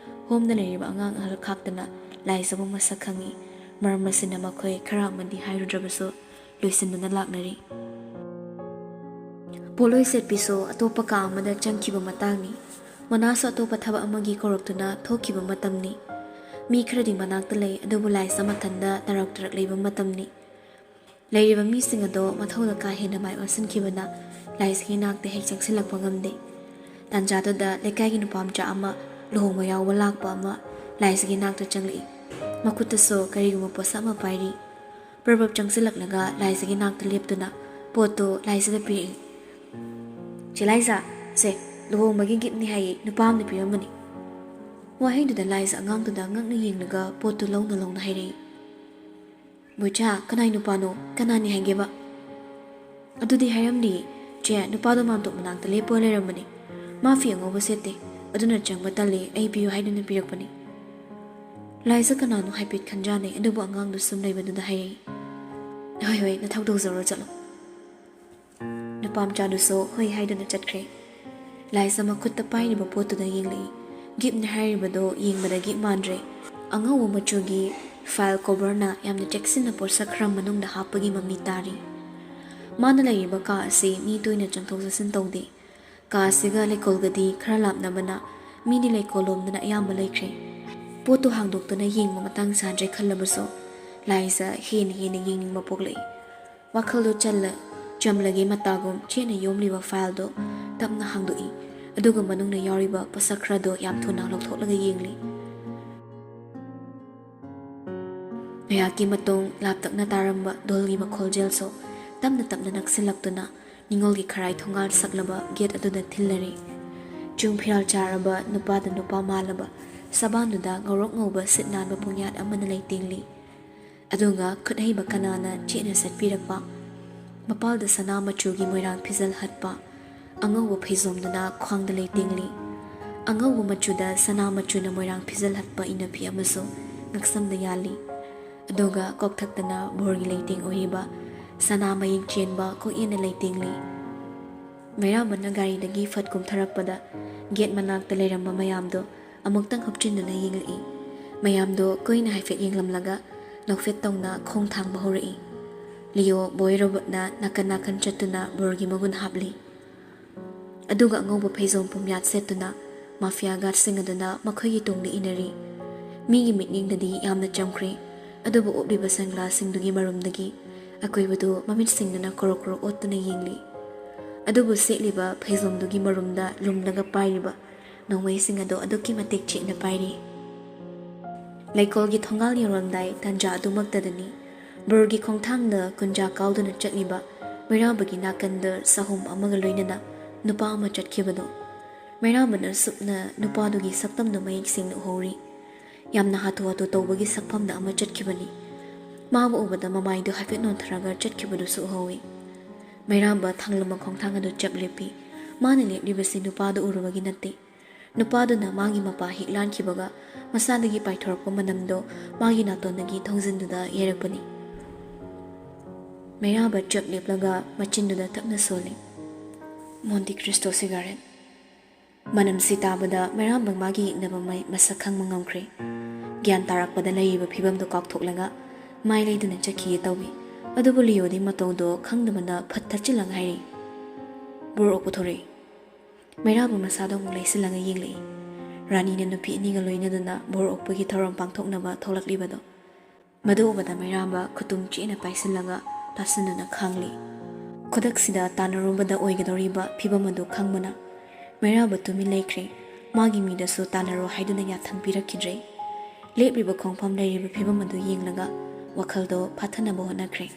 ꯍꯣꯝꯗ ꯂꯩꯔꯤꯕ ꯑꯉꯥꯡ ꯑꯍꯜ ꯈꯥꯛꯇꯅ ꯂꯥꯏꯖꯕꯨ ꯃꯁꯛ ꯈꯪꯏ꯫ ꯃꯔꯝ ꯑꯁꯤꯅ ꯃꯈꯣꯏ ꯈꯔ ꯑꯃꯗꯤ ꯍꯥꯏꯔꯨꯗ꯭ꯔꯕꯁꯨ ꯂꯣꯏꯁꯤꯟꯗꯨꯅ ꯂꯥꯛꯅꯔꯤ꯫ ꯄꯣꯠꯂꯣꯏ ꯁꯦꯠꯄꯤꯁꯨ ꯑꯇꯣꯞꯄ ꯀꯥ ꯑꯃꯗ ꯆꯪꯈꯤꯕ ꯃꯇꯥꯡꯅꯤ꯫ ꯃꯅꯥꯁꯨ ꯑꯇꯣꯞꯄ ꯊꯕꯛ ꯑꯃꯒꯤ ꯀꯧꯔꯛꯇꯨꯅ ꯊꯣꯛꯈꯤꯕ ꯃꯇꯝꯅꯤ꯫ ꯃꯤ ꯈꯔꯗꯤ ꯃꯅꯥꯛꯇ ꯂꯩ, ꯑꯗꯨꯕꯨ ꯂꯥꯏꯖ ꯃꯊꯟꯗ ꯇꯔꯛ ꯇꯔꯛ ꯂꯩꯕ ꯃꯇꯝꯅꯤ꯫ ꯂꯩꯔꯤꯕ ꯃꯤꯁꯤꯡ ꯑꯗꯣ ꯃꯊꯧꯗ ꯀꯥ ꯍꯦꯟꯅ ꯃꯥꯏ ꯑꯣꯟꯁꯤꯟꯈꯤꯕꯅ ꯂꯥꯏꯖꯒꯤ ꯅꯥꯛꯇ ꯍꯦꯛ ꯆꯪꯁꯤꯜꯂꯛꯄ ꯉꯝꯗꯦ꯫ ꯇꯥꯟꯖꯥꯗꯨꯗ ꯂꯩꯀꯥꯏꯒꯤ ꯅꯨꯄꯥ ꯃꯆꯥ ꯑꯃ ꯂꯨꯍꯣꯡꯕ ꯌꯥꯎꯕ ꯂꯥꯛꯄ ꯑꯃ ꯂꯥꯏꯖꯒꯤ ꯅꯥꯛꯇ ꯆꯪꯂꯛꯏ꯫ ꯃꯈꯨꯠꯇꯁꯨ ꯀꯔꯤꯒꯨꯝꯕ ꯄꯣꯠꯁꯛ ꯑꯃ ꯄꯥꯏꯔꯤ꯫ ꯄ꯭ꯔꯞ ꯄ꯭ꯔꯞ ꯆꯪꯁꯤꯜꯂꯛꯂꯒ ꯂꯥꯏꯖꯒꯤ ꯅꯥꯛꯇ ꯂꯦꯞꯇꯨꯅ ꯄꯣꯠꯇꯨ ꯂꯥꯏꯖꯗ ꯄꯤꯔꯛꯏ꯫ "ꯆꯦ ꯂꯥꯏꯖ, ꯁꯦ, ꯂꯨꯍꯣꯡꯕꯒꯤ ꯒꯤꯐꯅꯤ ꯍꯥꯏꯌꯦ, ꯅꯨꯄꯥ ꯑꯃꯅ ꯄꯤꯔꯝꯕꯅꯤ꯫" ꯋꯥꯍꯩꯗꯨꯗ ꯂꯥꯏꯖ ꯑꯉꯥꯡꯗꯨꯗ ꯉꯛꯅ ꯌꯦꯡꯂꯒ ꯄꯣꯠꯇꯨ ꯂꯧꯅ ꯂꯧꯅ ꯍꯥꯏꯔꯛꯏ꯫ "ꯕꯣꯏꯆꯥ, ꯀꯅꯥꯏ ꯅꯨꯄꯥꯅꯣ? ꯀꯅꯥꯅꯤ ꯍꯥꯏꯒꯦꯕ?" "ꯑꯗꯨꯗꯤ ꯍꯥꯏꯔꯝꯗꯤꯌꯦ꯫ ꯆꯦ, ꯅꯨꯄꯥꯗꯣ ꯃꯥꯝꯇꯣꯞ ꯃꯅꯥꯛꯇ ꯂꯦꯞꯄ ꯂꯩꯔꯝꯕꯅꯦ꯫ ꯃꯥ ꯐꯤ ꯑꯉꯧꯕ ꯁꯦꯠꯇꯦ, ꯑꯗꯨꯅ ꯆꯪꯕ ꯇꯜꯂꯦ, ꯑꯩ ꯄꯤꯌꯨ ꯍꯥꯏꯗꯨꯅ ꯄꯤꯔꯛꯄꯅꯤ꯫" ꯂꯥꯏꯖ ꯀꯅꯥꯅꯣ ꯍꯥꯏꯐꯦꯠ ꯈꯟꯖꯥꯅꯩ, ꯑꯗꯨꯕꯨ ꯑꯉꯥꯡꯗꯨ ꯁꯨꯝ ꯂꯩꯕꯗꯨꯗ ꯍꯥꯏꯔꯛꯏ, "ꯍꯣꯏ, ꯍꯣꯏ, ꯅꯊꯧ ꯇꯧꯖꯔꯣ, ꯆꯠꯂꯣ꯫" ꯅꯨꯄꯥ ꯃꯆꯥꯗꯨꯁꯨ ꯍꯣꯏ ꯍꯥꯏꯗꯨꯅ ꯆꯠꯈ꯭ꯔꯦ꯫ ꯂꯥꯏꯖ ꯃꯈꯨꯠꯇ ꯄꯥꯏꯔꯤꯕ ꯄꯣꯠꯇꯨꯗ ꯌꯦꯡꯂꯛꯏ꯫ ꯒꯤꯐꯅꯦ ꯍꯥꯏꯔꯤꯕꯗꯣ ꯌꯦꯡꯕꯗ ꯒꯤꯐ ꯃꯥꯟꯗ꯭ꯔꯦ꯫ ꯑꯉꯧꯕ ꯃꯆꯨꯒꯤ ꯐꯥꯏꯜ ꯀꯣꯚꯔꯅ ꯌꯥꯝꯅ ꯆꯦꯛꯁꯤꯟꯅ ꯄꯣꯠꯁꯛ ꯈꯔ ꯃꯅꯨꯡꯗ ꯍꯥꯞꯄꯒꯤ ꯃꯃꯤ ꯇꯥꯔꯤ꯫ ꯃꯥꯅ ꯂꯩꯔꯤꯕ ꯀꯥ ꯑꯁꯤ ꯃꯤ ꯇꯣꯏꯅ ꯆꯪꯊꯣꯛ ꯆꯠꯁꯤꯟ ꯇꯧꯗꯦ꯫ ꯀꯥ ꯑꯁꯤꯒ ꯂꯩꯀꯣꯜꯒꯗꯤ ꯈꯔ ꯂꯥꯞꯅꯕꯅ ꯃꯤꯗꯤ ꯂꯩꯀꯣꯜ ꯂꯣꯝꯗꯅ ꯑꯌꯥꯝꯕ ꯂꯩꯈ꯭ꯔꯦ꯫ ꯄꯣꯠꯇꯨ ꯍꯥꯡꯗꯣꯛꯇꯨꯅ ꯌꯦꯡꯕ ꯃꯇꯥꯡ ꯆꯥꯗ꯭ꯔꯦ ꯈꯜꯂꯕꯁꯨ ꯂꯥꯏꯖ ꯍꯦꯟꯅ ꯍꯦꯟꯅ ꯌꯦꯡꯅꯤꯡꯕ ꯄꯣꯛꯂꯛꯏ꯫ ꯋꯥꯈꯜꯗꯣ ꯆꯜꯂ-, ꯆꯝꯂꯒꯦ ꯃꯇꯥꯒꯨꯝ ꯆꯦꯠꯅ ꯌꯣꯝꯂꯤꯕ ꯐꯥꯏꯜꯗꯣ ꯇꯞꯅ ꯍꯥꯡꯗꯣꯛꯏ, ꯑꯗꯨꯒ ꯃꯅꯨꯡꯗ ꯌꯥꯎꯔꯤꯕ ꯄꯣꯠꯁꯛ ꯈꯔꯗꯣ ꯌꯥꯝ ꯊꯨꯅ ꯂꯧꯊꯣꯛꯂꯒ ꯌꯦꯡꯂꯤ꯫ ꯉꯥꯏꯍꯥꯛꯀꯤ ꯃꯇꯨꯡ ꯂꯥꯞꯇꯛꯅ ꯇꯥꯔꯝꯕ ꯙꯣꯜꯒꯤ ꯃꯈꯣꯜꯖꯦꯜꯁꯨ ꯇꯞꯅ ꯇꯞꯅ ꯅꯛꯁꯤꯜꯂꯛꯇꯨꯅ ꯅꯤꯡꯉꯣꯜꯒꯤ ꯈꯔꯥꯏ ꯊꯣꯡꯒꯥꯜ ꯁꯛꯂꯕ ꯒꯦꯠ ꯑꯗꯨꯗ ꯊꯤꯜꯂꯔꯤ꯫ ꯆꯨꯡ ꯐꯤꯔꯥꯜ ꯆꯥꯔꯕ ꯅꯨꯄꯥꯗ ꯅꯨꯄꯥ ꯃꯥꯜꯂꯕ ꯁꯕꯥꯟꯗꯨꯗ ꯉꯧꯔꯣꯛ ꯉꯧꯕ ꯁꯤꯠ ꯅꯥꯟꯕ ꯄꯨꯡꯌꯥꯠ ꯑꯃꯅ ꯂꯩꯇꯦꯡꯂꯤ꯫ ꯑꯗꯨꯒ ꯈꯨꯠꯍꯩꯕ ꯀꯅꯥꯅ ꯆꯦꯠꯅ ꯆꯠꯄꯤꯔꯛꯄ, ꯃꯄꯥꯜꯗ ꯁꯅꯥ ꯃꯆꯨꯒꯤ ꯃꯣꯏꯔꯥꯡ ꯐꯤꯖꯜ ꯍꯠꯄ, ꯑꯉꯧꯕ ꯐꯩꯖꯣꯝꯗꯨꯅ ꯈ꯭ꯋꯥꯡꯗ ꯂꯩꯇꯦꯡꯂꯤ꯫ ꯑꯉꯧꯕ ꯃꯆꯨꯗ ꯁꯅꯥ ꯃꯆꯨꯅ ꯃꯣꯏꯔꯥꯡ ꯐꯤꯖꯜ ꯍꯠꯄ ꯏꯅꯐꯤ ꯑꯃꯁꯨ ꯉꯛꯁꯝꯗ ꯌꯥꯜꯂꯤ꯫ ꯑꯗꯨꯒ ꯀꯣꯛꯊꯛꯇꯅ ꯕꯣꯔꯒꯤ ꯂꯩꯇꯦꯡ ꯑꯣꯏꯔꯤꯕ ꯁꯅꯥ ꯃꯌꯦꯛ ꯆꯦꯟꯕ ꯀꯣꯛꯌꯦꯠꯅ ꯂꯩꯇꯦꯡꯂꯤ꯫ ꯃꯩꯔꯥꯝꯕꯅ ꯒꯥꯔꯤꯗꯒꯤ ꯐꯠ ꯀꯨꯝꯊꯔꯛꯄꯗ ꯒꯦꯠ ꯃꯅꯥꯛꯇ ꯂꯩꯔꯝꯕ ꯃꯌꯥꯝꯗꯣ ꯑꯃꯨꯛꯇꯪ ꯍꯨꯞꯆꯤꯟꯗꯨꯅ ꯌꯦꯡꯂꯛꯏ꯫ ꯃꯌꯥꯝꯗꯣ ꯀꯨꯏꯅ ꯍꯥꯏꯐꯦꯠ ꯌꯦꯡꯂꯝꯂꯒ ꯅꯣꯛꯐꯦꯠ ꯇꯧꯅ ꯈꯣꯡ ꯊꯥꯡꯕ ꯍꯧꯔꯛꯏ꯫ ꯂꯤꯌꯣ ꯕꯣꯏ ꯔꯣꯕꯣꯠꯅ ꯅꯥꯀꯟ ꯅꯥꯀꯟ ꯆꯠꯇꯨꯅ ꯕꯣꯔꯒꯤ ꯃꯒꯨꯟ ꯍꯥꯞꯂꯤ꯫ ꯑꯗꯨꯒ ꯑꯉꯧꯕ ꯐꯩꯖꯣꯝ ꯄꯨꯝꯌꯥꯠ ꯁꯦꯠꯇꯨꯅ ꯃꯥꯐꯤꯌꯥ ꯒꯥꯔꯗꯁꯤꯡ ꯑꯗꯨꯅ ꯃꯈꯣꯏꯒꯤ ꯇꯨꯡꯗ ꯏꯟꯅꯔꯤ꯫ ꯃꯤꯒꯤ ꯃꯤꯠꯌꯦꯡꯗꯗꯤ ꯌꯥꯝꯅ ꯆꯝꯈ꯭ꯔꯦ, ꯑꯗꯨꯕꯨ ꯎꯞꯂꯤꯕ ꯁꯟꯒ꯭ꯂꯥꯁꯁꯤꯡꯗꯨꯒꯤ ꯃꯔꯨꯝꯗꯒꯤ ꯑꯀꯣꯏꯕꯗꯨ ꯃꯃꯤꯠꯁꯤꯡꯗꯨꯅ ꯀꯣꯔꯣꯛ ꯀꯣꯔꯣꯛ ꯑꯣꯠꯇꯨꯅ ꯌꯦꯡꯂꯤ꯫ ꯑꯗꯨꯕꯨ ꯁꯦꯠꯂꯤꯕ ꯐꯩꯖꯣꯝꯗꯨꯒꯤ ꯃꯔꯨꯝꯗ ꯂꯨꯝꯂꯒ ꯄꯥꯏꯔꯤꯕ ꯅꯣꯡꯃꯩꯁꯤꯡ ꯑꯗꯨ ꯑꯗꯨꯛꯀꯤ ꯃꯇꯤꯛ ꯆꯦꯠꯅ ꯄꯥꯏꯔꯤ꯫ ꯂꯩꯀꯣꯜꯒꯤ ꯊꯣꯡꯒꯥꯜ ꯌꯧꯔꯝꯗꯥꯏ ꯇꯥꯟꯖꯥ ꯑꯗꯨꯃꯛꯇꯗꯅꯤ ꯕ꯭ꯔꯨꯔꯒꯤ ꯈꯣꯡꯊꯥꯡꯗ ꯀꯨꯟꯖꯥ ꯀꯥꯎꯗꯨꯅ ꯆꯠꯂꯤꯕ ꯃꯩꯔꯥꯕꯒꯤ ꯅꯥꯀꯟꯗ ꯆꯍꯨꯝ ꯑꯃꯒ ꯂꯣꯏꯅꯅ ꯅꯨꯄꯥ ꯑꯃ ꯆꯠꯈꯤꯕꯗꯨ꯫ ꯃꯩꯔꯥꯕꯅ ꯁꯨꯞꯅ ꯅꯨꯄꯥꯗꯨꯒꯤ ꯁꯛꯇꯝꯗꯨ ꯃꯌꯦꯛ ꯁꯦꯡꯅ ꯎꯍꯧꯔꯤ꯫ ꯌꯥꯝꯅ ꯍꯥꯊꯨ ꯍꯥꯊꯨ ꯇꯧꯕꯒꯤ ꯁꯛꯐꯝꯗ ꯑꯃ ꯆꯠꯈꯤꯕꯅꯤ꯫ ꯃꯥꯕꯨ ꯎꯕꯗ ꯃꯃꯥꯏꯗꯨ ꯍꯥꯏꯐꯦꯠ ꯅꯣꯟꯊꯔꯒ ꯆꯠꯈꯤꯕꯗꯨꯁꯨ ꯎꯍꯧꯏ꯫ ꯃꯩꯔꯥꯕ ꯊꯥꯡꯂꯝꯕ ꯈꯣꯡꯊꯥꯡ ꯑꯗꯨ ꯆꯞ ꯂꯦꯞꯄꯤ꯫ ꯃꯥꯅ ꯂꯦꯞꯂꯤꯕꯁꯤ ꯅꯨꯄꯥꯗꯨ ꯎꯔꯨꯕꯒꯤ ꯅꯠꯇꯦ꯫ ꯅꯨꯄꯥꯗꯨꯅ ꯃꯥꯒꯤ ꯃꯄꯥ ꯍꯤꯛ ꯂꯥꯟꯈꯤꯕꯒ ꯃꯁꯥꯗꯒꯤ ꯄꯥꯏꯊꯣꯔꯛꯄ ꯃꯅꯝꯗꯣ ꯃꯥꯒꯤ ꯅꯥꯇꯣꯟꯗꯒꯤ ꯊꯧꯖꯤꯟꯗꯨꯗ ꯌꯩꯔꯛꯄꯅꯤ꯫ ꯃꯩꯔꯥꯕ ꯆꯞ ꯂꯦꯞꯂꯒ ꯃꯆꯤꯟꯗꯨꯗ ꯇꯞꯅ ꯁꯣꯜꯂꯤ, "ꯃꯣꯟꯇꯤ ꯀ꯭ꯔꯤꯁꯇꯣ ꯁꯤꯒꯥꯔꯦꯠ"꯫ ꯃꯅꯝꯁꯤ ꯇꯥꯕꯗ ꯃꯩꯔꯥꯕ ꯃꯥꯒꯤ ꯌꯦꯛꯅꯕ ꯃꯩ ꯃꯁꯛ ꯈꯪꯕ ꯉꯝꯈ꯭ꯔꯦ꯫ ꯒ꯭ꯌꯥꯟ ꯇꯥꯔꯛꯄꯗ ꯂꯩꯔꯤꯕ ꯐꯤꯕꯝꯗꯨ ꯀꯥꯎꯊꯣꯛꯂꯒ ꯃꯥꯏ ꯂꯩꯗꯨꯅ ꯆꯠꯈꯤꯒꯦ ꯇꯧꯏ꯫ ꯑꯗꯨꯕꯨ ꯂꯤꯌꯣꯗꯤ ꯃꯇꯧꯗꯣ ꯈꯪꯗꯕꯅ ꯐꯠ ꯊꯠꯆꯤꯜꯂꯒ ꯍꯥꯏꯔꯤ, "ꯕꯣꯔ ꯑꯣꯛꯄ ꯊꯣꯔꯛꯏ"꯫ ꯃꯩꯔꯥꯕ ꯃꯁꯥꯗꯣ ꯑꯃꯨꯛ ꯂꯩꯁꯤꯜꯂꯒ ꯌꯦꯡꯂꯛꯏ꯫ ꯔꯥꯅꯤꯅ ꯅꯨꯄꯤ ꯑꯅꯤꯒ ꯂꯣꯏꯅꯗꯨꯅ ꯕꯣꯔ ꯑꯣꯛꯄꯒꯤ ꯊꯧꯔꯝ ꯄꯥꯡꯊꯣꯛꯅꯕ ꯊꯣꯛꯂꯛꯂꯤꯕꯗꯣ꯫ ꯃꯗꯨ ꯎꯕꯗ ꯃꯩꯔꯥꯕ ꯈꯨꯇꯨꯝ ꯆꯦꯠꯅ ꯄꯥꯏꯁꯤꯜꯂꯒ ꯇꯥꯁꯤꯟꯗꯨꯅ ꯈꯥꯡꯂꯤ꯫ ꯈꯨꯗꯛꯁꯤꯗ ꯇꯥꯟꯅꯔꯨꯕꯗ ꯑꯣꯏꯒꯗꯧꯔꯤꯕ ꯐꯤꯕꯝ ꯑꯗꯨ ꯈꯪꯕꯅ ꯃꯩꯔꯥꯕ ꯇꯨꯃꯤꯟ ꯂꯩꯈ꯭ꯔꯦ꯫ ꯃꯥꯒꯤ ꯃꯤꯗꯁꯨ ꯇꯥꯟꯅꯔꯣ ꯍꯥꯏꯗꯨꯅ ꯌꯥꯊꯪ ꯄꯤꯔꯛꯈꯤꯗ꯭ꯔꯦ꯫ ꯂꯦꯞꯂꯤꯕ ꯈꯣꯡꯐꯝ, ꯂꯩꯔꯤꯕ ꯐꯤꯕꯝ ꯑꯗꯨ ꯌꯦꯡꯂꯒ ꯋꯥꯈꯜꯗꯣ ꯐꯥꯊꯅꯕ ꯍꯣꯠꯅꯈ꯭ꯔꯦ꯫